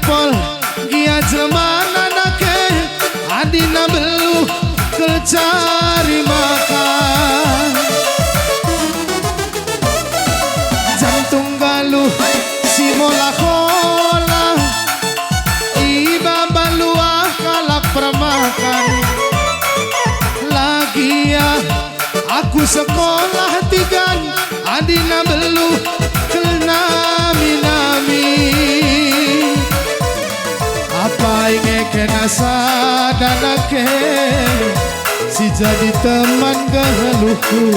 Pol gia jelmana nake, adina beluh kal cari makan. Jantung galuh si mola-kola, ibaba luah kalak permakan. Lagia aku sekolah tigan, adina beluh kal nami-nami. Apai nge kena sada nake si jadi teman geluhku?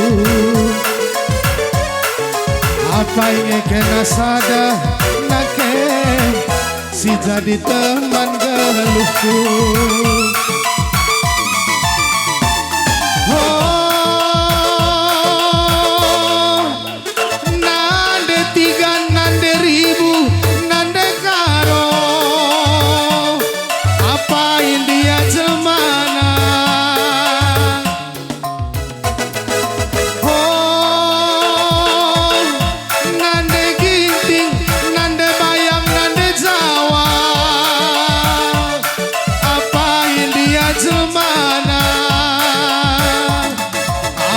Apai nge kena sada nake si jadi teman geluhku? Oh, nande tigan, nande ribu, nande karo, apai ndia jelmana? Oh, nande Ginting, nande Bayang, nande Jawa, apai ndia jelmana?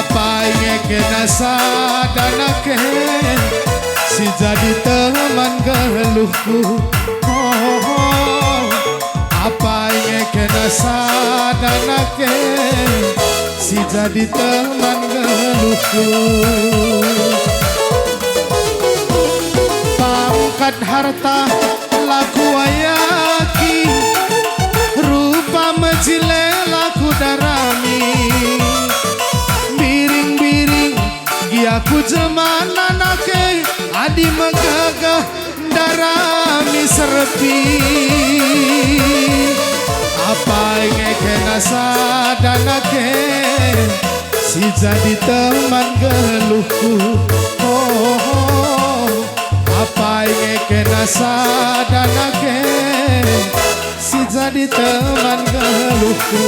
Apai nge kena sada nake si jadi teman geluhku? Oh, apai nge kena sada nake si jadi teman geluhku? Pangkat harta la kuayaki, rupa mejile la kudarami. Biring-biring gia ku jelmana nake, adi megegeh ndarami serpi. Apai nge kena sada nake si jadi teman geluhku? Oh, apai nge kena sada nake si jadi teman geluhku?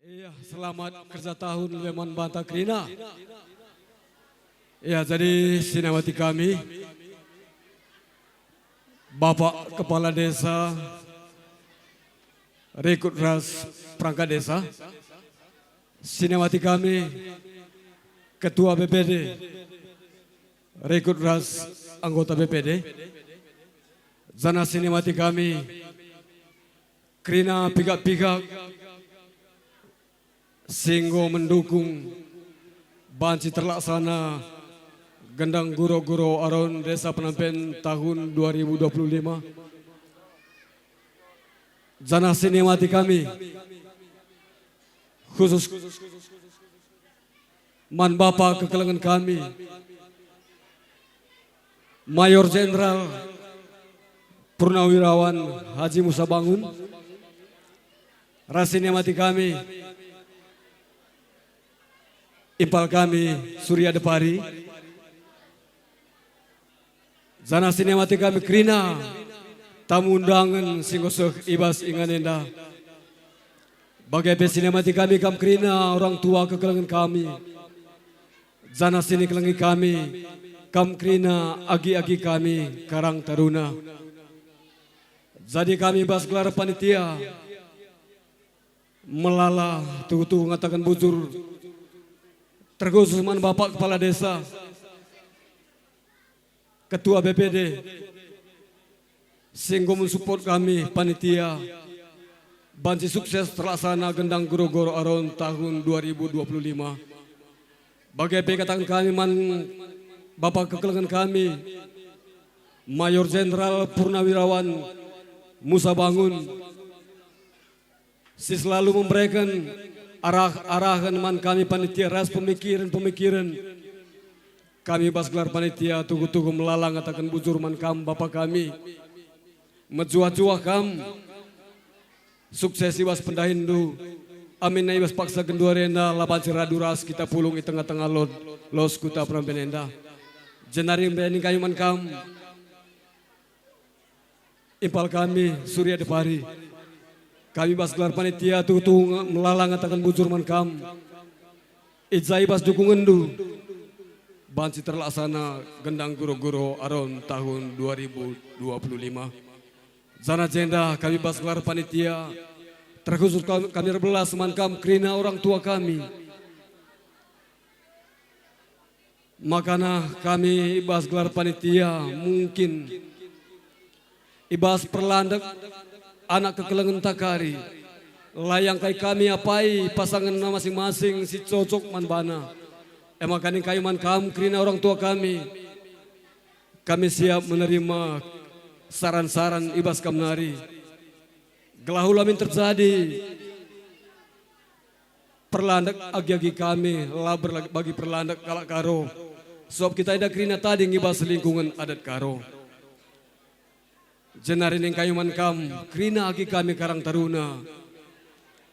Iya, selamat kerja tahun lebe man banta kerina. Ya, jadi sinamati kami, Bapak Kepala Desa, rikut ras perangkat desa, sinamati kami, Ketua B P D, rikut ras anggota B P D, janah sinamati kami, kerina pihak-pihak si enggo mendukung banci terlaksana gendang guro-guro Aron Desa Penampen tahun dua ribu dua puluh lima. Janah sinamati kami, khusus man Bapa kekelengen kami, Mayor Jenderal Purnawirawan Haji Musa Bangun, ras sinamati kami, impal kami Surya Depari, janah sinamati kami kerina tamu undangen si enggo seh i bas ingan enda. Bage pe sinamati kami kam kerina orang tua kekelengen kami, janah sinikelengi kami kam kerina agi-agi kami Karang Taruna. Jadi kami bas gelar panitia melala tuhu-tuhu ngataken bujur, terkhusus man Bapak Kepala Desa, Ketua B P D, si enggo mensupport kami panitia banci sukses terlaksana gendang guro-guro Aron tahun dua ribu dua puluh lima. Bage pe kataken kami man Bapa kekelengen kami, Mayor Jenderal Purnawirawan Musa Bangun, si selalu membereken arah-arahen man kami panitia ras pemikiren-pemikiren. Kami bas gelar panitia tuhu-tuhu melala ngataken bujur man kam, Bapa kami. Mejuah-juah kam, sukses i bas pendahinndu. Aminna i bas paksa genduari enda la banci radu ras kita pulung i tengah-tengah lot, los kuta Penampen enda. Jenari mbening kami man kam, impal kami Surya Depari. Kami bas gelar panitia tuhu-tuhu nge-, melala ngataken bujur man kam. I ja i bas dukungenndu banci terlaksana gendang guro-guro Aron tahun dua ribu dua puluh lima. Janah jenda kami bas gelar panitia, terkhusus kam-, kami erbelas man kam kerina orang tua kami. Makana kami i bas gelar panitia mungkin i bas perlandek anak kekelengenta kari, la iangkai kami apai pasangenna masing-masing si cocok man bana. E maka nina kami man kam kerina orang tua kami, kami siap menerima saran-saran i bas kam nari, gelah ula min terjadi perlandek agi-agi kami la berlagi bagi perlandek kalak Karo, sebab kita enda kerina tading i bas lingkungen adat Karo. Jenari nina kami man kam kerina agi kami Karang Taruna,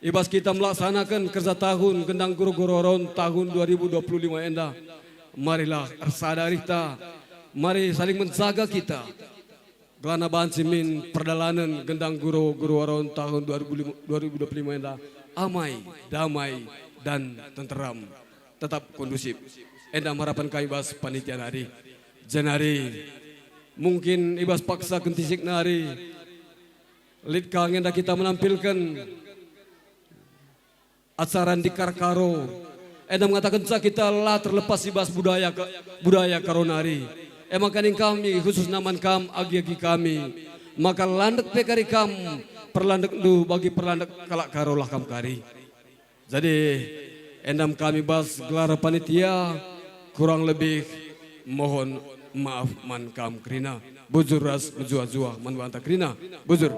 i bas kita melaksanaken kerja tahun gendang guro-guro Aron tahun dua ribu dua puluh lima enda, marilah ersada arihta, mari saling menjaga kita. Gelana banci min perdalanen gendang guro-guro Aron tahun dua ribu lima, dua ribu dua puluh lima enda amai, damai, dan tenteram, tetap kondusif. Enda harapen kami bas panitia nari. Jenari mungkin i bas paksa kentisik nari, lit ka nge enda kita menampilken acara ndikar Karo. Enda mengatakenca kita la terlepas i bas budaya ke-, budaya Karo nari. E maka nina kami khususna man kam agi-agi kami, maka landek pe kari kam perlandekndu bagi perlandek kalak Karo lah kam kari. Jadi, enda me kami bas gelar panitia, kurang lebih mohon maaf man kam kerina. Bujur ras mejuah-juah man banta kerina. Bujur.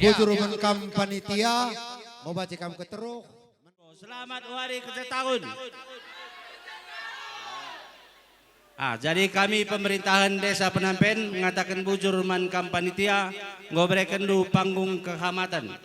Bujur man kam panitia, mau baca kam keteruh. Selamat wari kerja tahun. Ah, jadi kami pemerintahan Desa Penampen ngataken bujur man kam panitia, enggo berekenndu panggung kehamaten.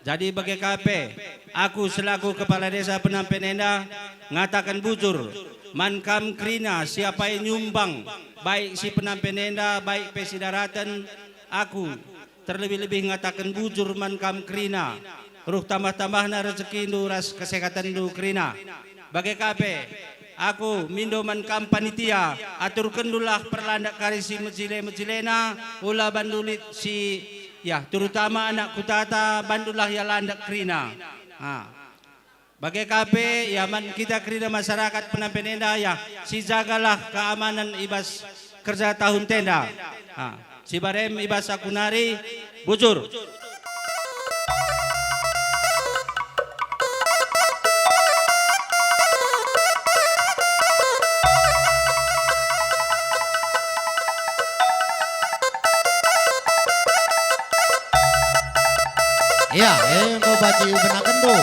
Jadi bage ka pe, aku selaku Kepala Desa Penampen enda ngataken bujur man kam kerina si apai nyumbang, baik si Penampen enda, baik pe si Daraten, aku terlebih-lebih ngataken bujur man kam kerina, ruh tambah-tambahna rejekindu ras kesehatenndu kerina. Bage ka pe, aku mindo man kam panitia, aturkenndulah perlandak kari si mejile-mejilena, ula bandu lit si, ya, terutama anak kutata, bandulah ia landak kerina. Ha. Bage ka pe, ya, man kita kerina masyarakat Penampen enda, ya, sijagalah keamanan i bas kerja tahun enda. Ha, si barem i bas aku nari, bujur. Ya, enggo banci ibenakenndu.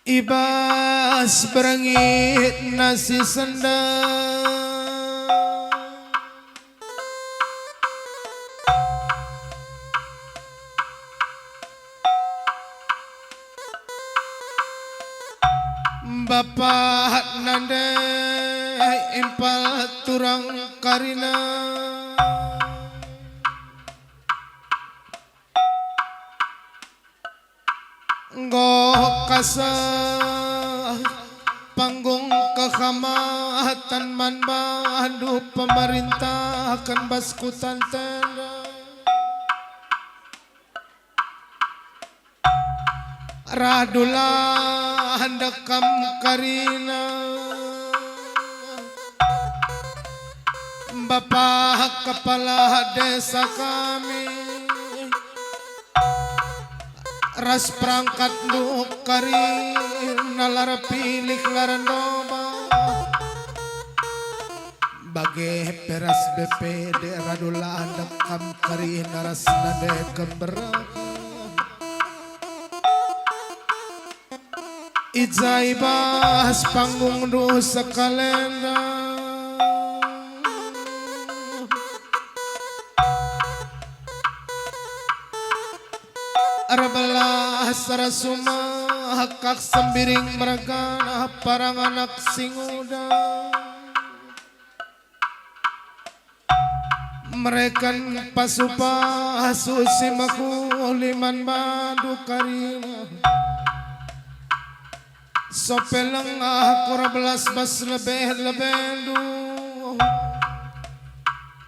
I bas berngitna si senda, bapakna ndai impal turang karina. Enggo kasah panggung kehamaten man bandu pemerintahken bas kuta enda. Radulah ndekam karina, Bapa Kepala Desa kami, ras perangkatndu kerina, lar pilih lar ndoba, bage pe ras B P D, radulah ndekam kerina ras nande kemberaken. I ja i bas panggungndu sekalenda, erbelas rasumah kak Sembiring mergana, parang anak si nguda. Mereken pasu-pasu si mehuli man bandu kerina. Sope lengah ku erbelas bas lebe-lebendu,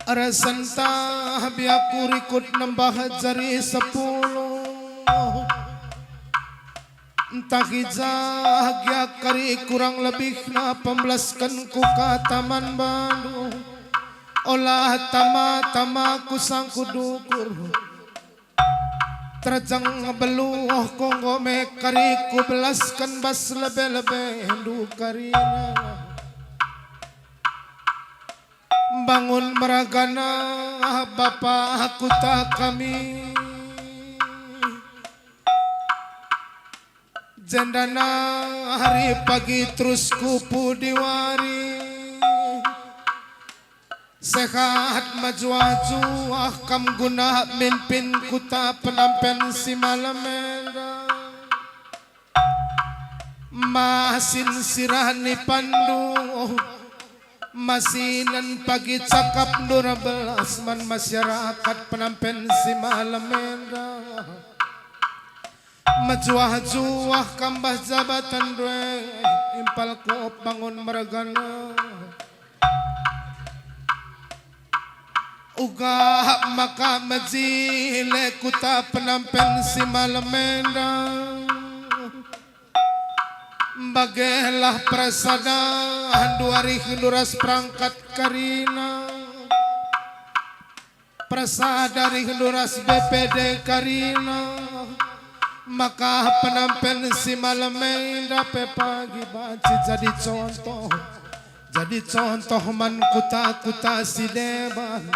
ersentah biak ku rikut nembah jari sepuluh. Ntah i ja gia kari kurang lebihna pembelaskenku kata man bandu. Ola tama-tama ku sangkut ukur. Terjeng beluhku enggo me kari kubelasken bas lebe-lebendu kerina. Bangun mergana Bapa kuta kami. Jenda nari pagi terus ku pudi wari. Sehat mejuah-juah kam guna mimpin kuta penampen si malem enda. Masin sirah ni pandu, masinen pagi cakapndu erbelas man masyarakat penampen si malem enda. Mejuah-juah kam bas jabatenndu e, impal ku bangun mergana. Uga maka mejile kuta penampen si malem enda. Bagelah persadandu arihndu ras perangkat karina. Persada arihndu ras B P D karina, maka penampen si malem enda pe pagi banci jadi contoh, jadi contoh man kuta-kuta si deban.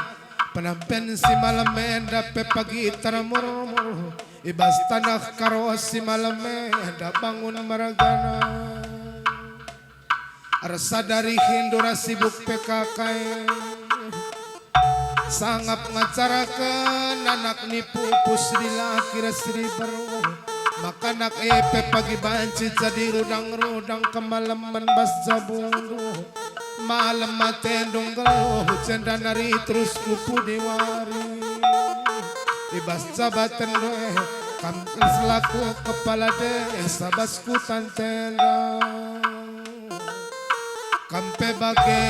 Penampen si malem enda pe pagi termurmur i bas taneh Karo si malem enda bangun mergana. Ersada arihndu ras sibuk P K K, sangap ngacaraken anak ni pupus dilaki ras diberu. Maka anak e pe pagi banci jadi rudang-rudang kemalemen bas jabundu. Malem atendu nggeluh, jenda nari terus ku pudi wari. I bas jabatenndu e, kam selaku kepala desa bas kuta enda. Kam pe bage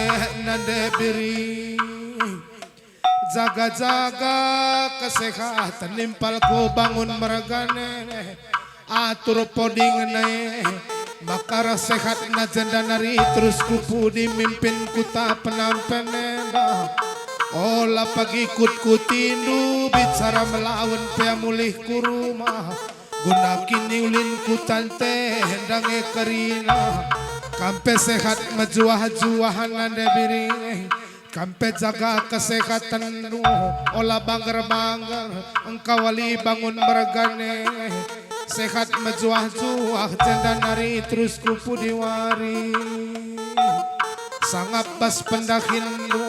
nande Biring, jaga-jaga kesehaten impal ku bangun mergana e, atur podingna e, maka reh sehatna jenda nari terus ku pudi mimpin kuta penampen enda. Ola pagi kut-kutindu bicara melawen pe mulih ku rumah. Guna kiniulin kuta enda nge kerina. Kam pe sehat mejuah-juah nande Biring. Kam pe jaga kesehatenndu, ola bangger-bangger, engkawali bangun mergana e. Sehat mejuah-juah jenda nari terus ku pudi wari. Sangap bas pendahinndu,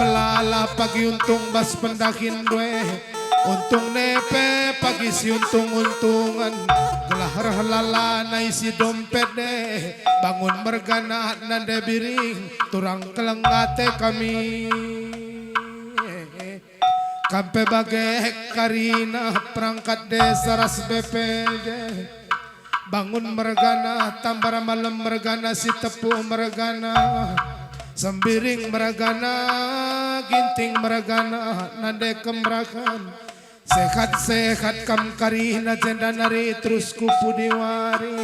melala pagi untung bas pendahinndu e. Untungna pe pagi siuntung-untungen, gelah reh lalana isi dompet e. Bangun mergana nande Biring, turang keleng ate kami. Kam pe bage kerina perangkat desa ras B P D. Bangun mergana, Tambar Malem mergana, Sitepu mergana, Sembiring mergana, Ginting mergana, nande kemerakan. Sehat-sehat kam kerina jenda nari terus ku pudi wari.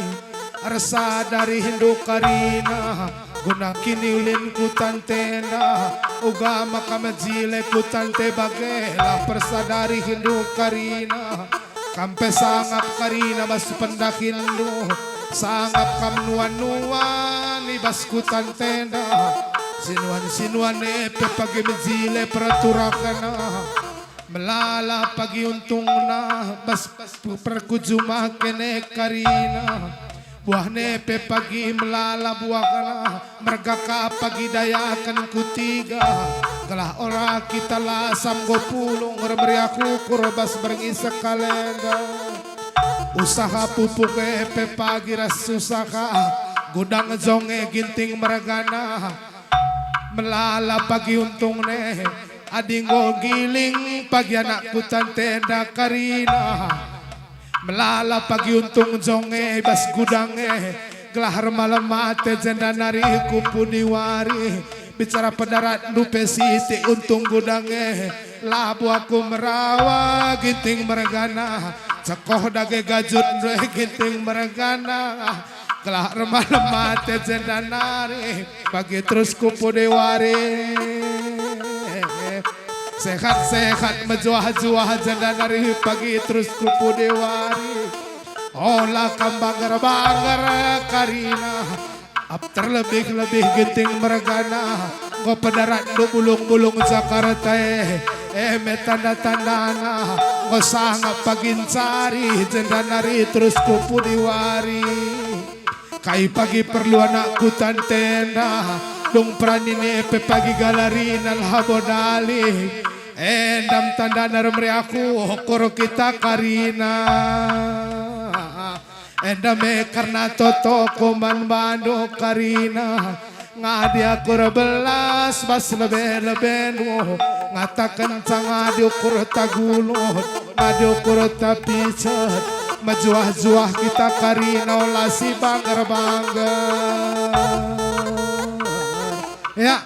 Ersada arihndu kerina guna kiniulin kuta enda. Uga maka mejile kuta enda bagelah persada arihndu kerina. Kam pe sangap kerina bas pendahinndu, sangap kam nuan-nuan i bas kuta enda. Sinuan-sinuan e pe pagi mejile peraturakenna. Melala pagi untungna bas perkujumaken e kerina. Buahna pe pagi melala buahna, merga ka pagi dayaken kutiga, gelah ora kita lasam enggo pulung ermeriah ukur bas berngi sekalenda. Usaha pupuk e pe pagi ras usaha gudang jong e Ginting mergana. Melala pagi untungna, adi enggo giling pagi anak kuta enda kerina. Melala pagi untung jong e i bas gudang e, gelah ermalem ate jenda nari ku pudi wari. Bicara pendaratndu pe sitik untung gudang e, labo aku merawa Ginting mergana. Cekoh dage gajutndu e Ginting mergana. Gelah ermalem ate jenda nari, pagi terus ku pudi wari. Sehat-sehat mejuah-juah jenda nari, pagi terus ku pudi wari. Ola kam bangger-bangger kerina, ap terlebih-lebih Ginting mergana. Enggo pendaratndu bulung-bulung Jakarta e, e me tanda-tandana. Enggo sangap pagi ncari, jenda nari terus ku pudi wari. Kai pagi perlu anakku tantenda, dung perani ne pe pagi galarina labo dali. Endam tandana rem meriahku ukur kita karina. Enda me kerna toto kuman bandu karina. Ngadi aku erbelas bas lebe-lebendu, ngatakenca ngadi ukur tagulut, ngadi ukur tapicet, mejuah-juah kita karina ola si bangger-bangger. Ya.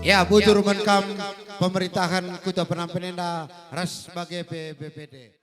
Ya, bujur man kam pemerintahan Kuta Penampen enda ras bage pe B P D.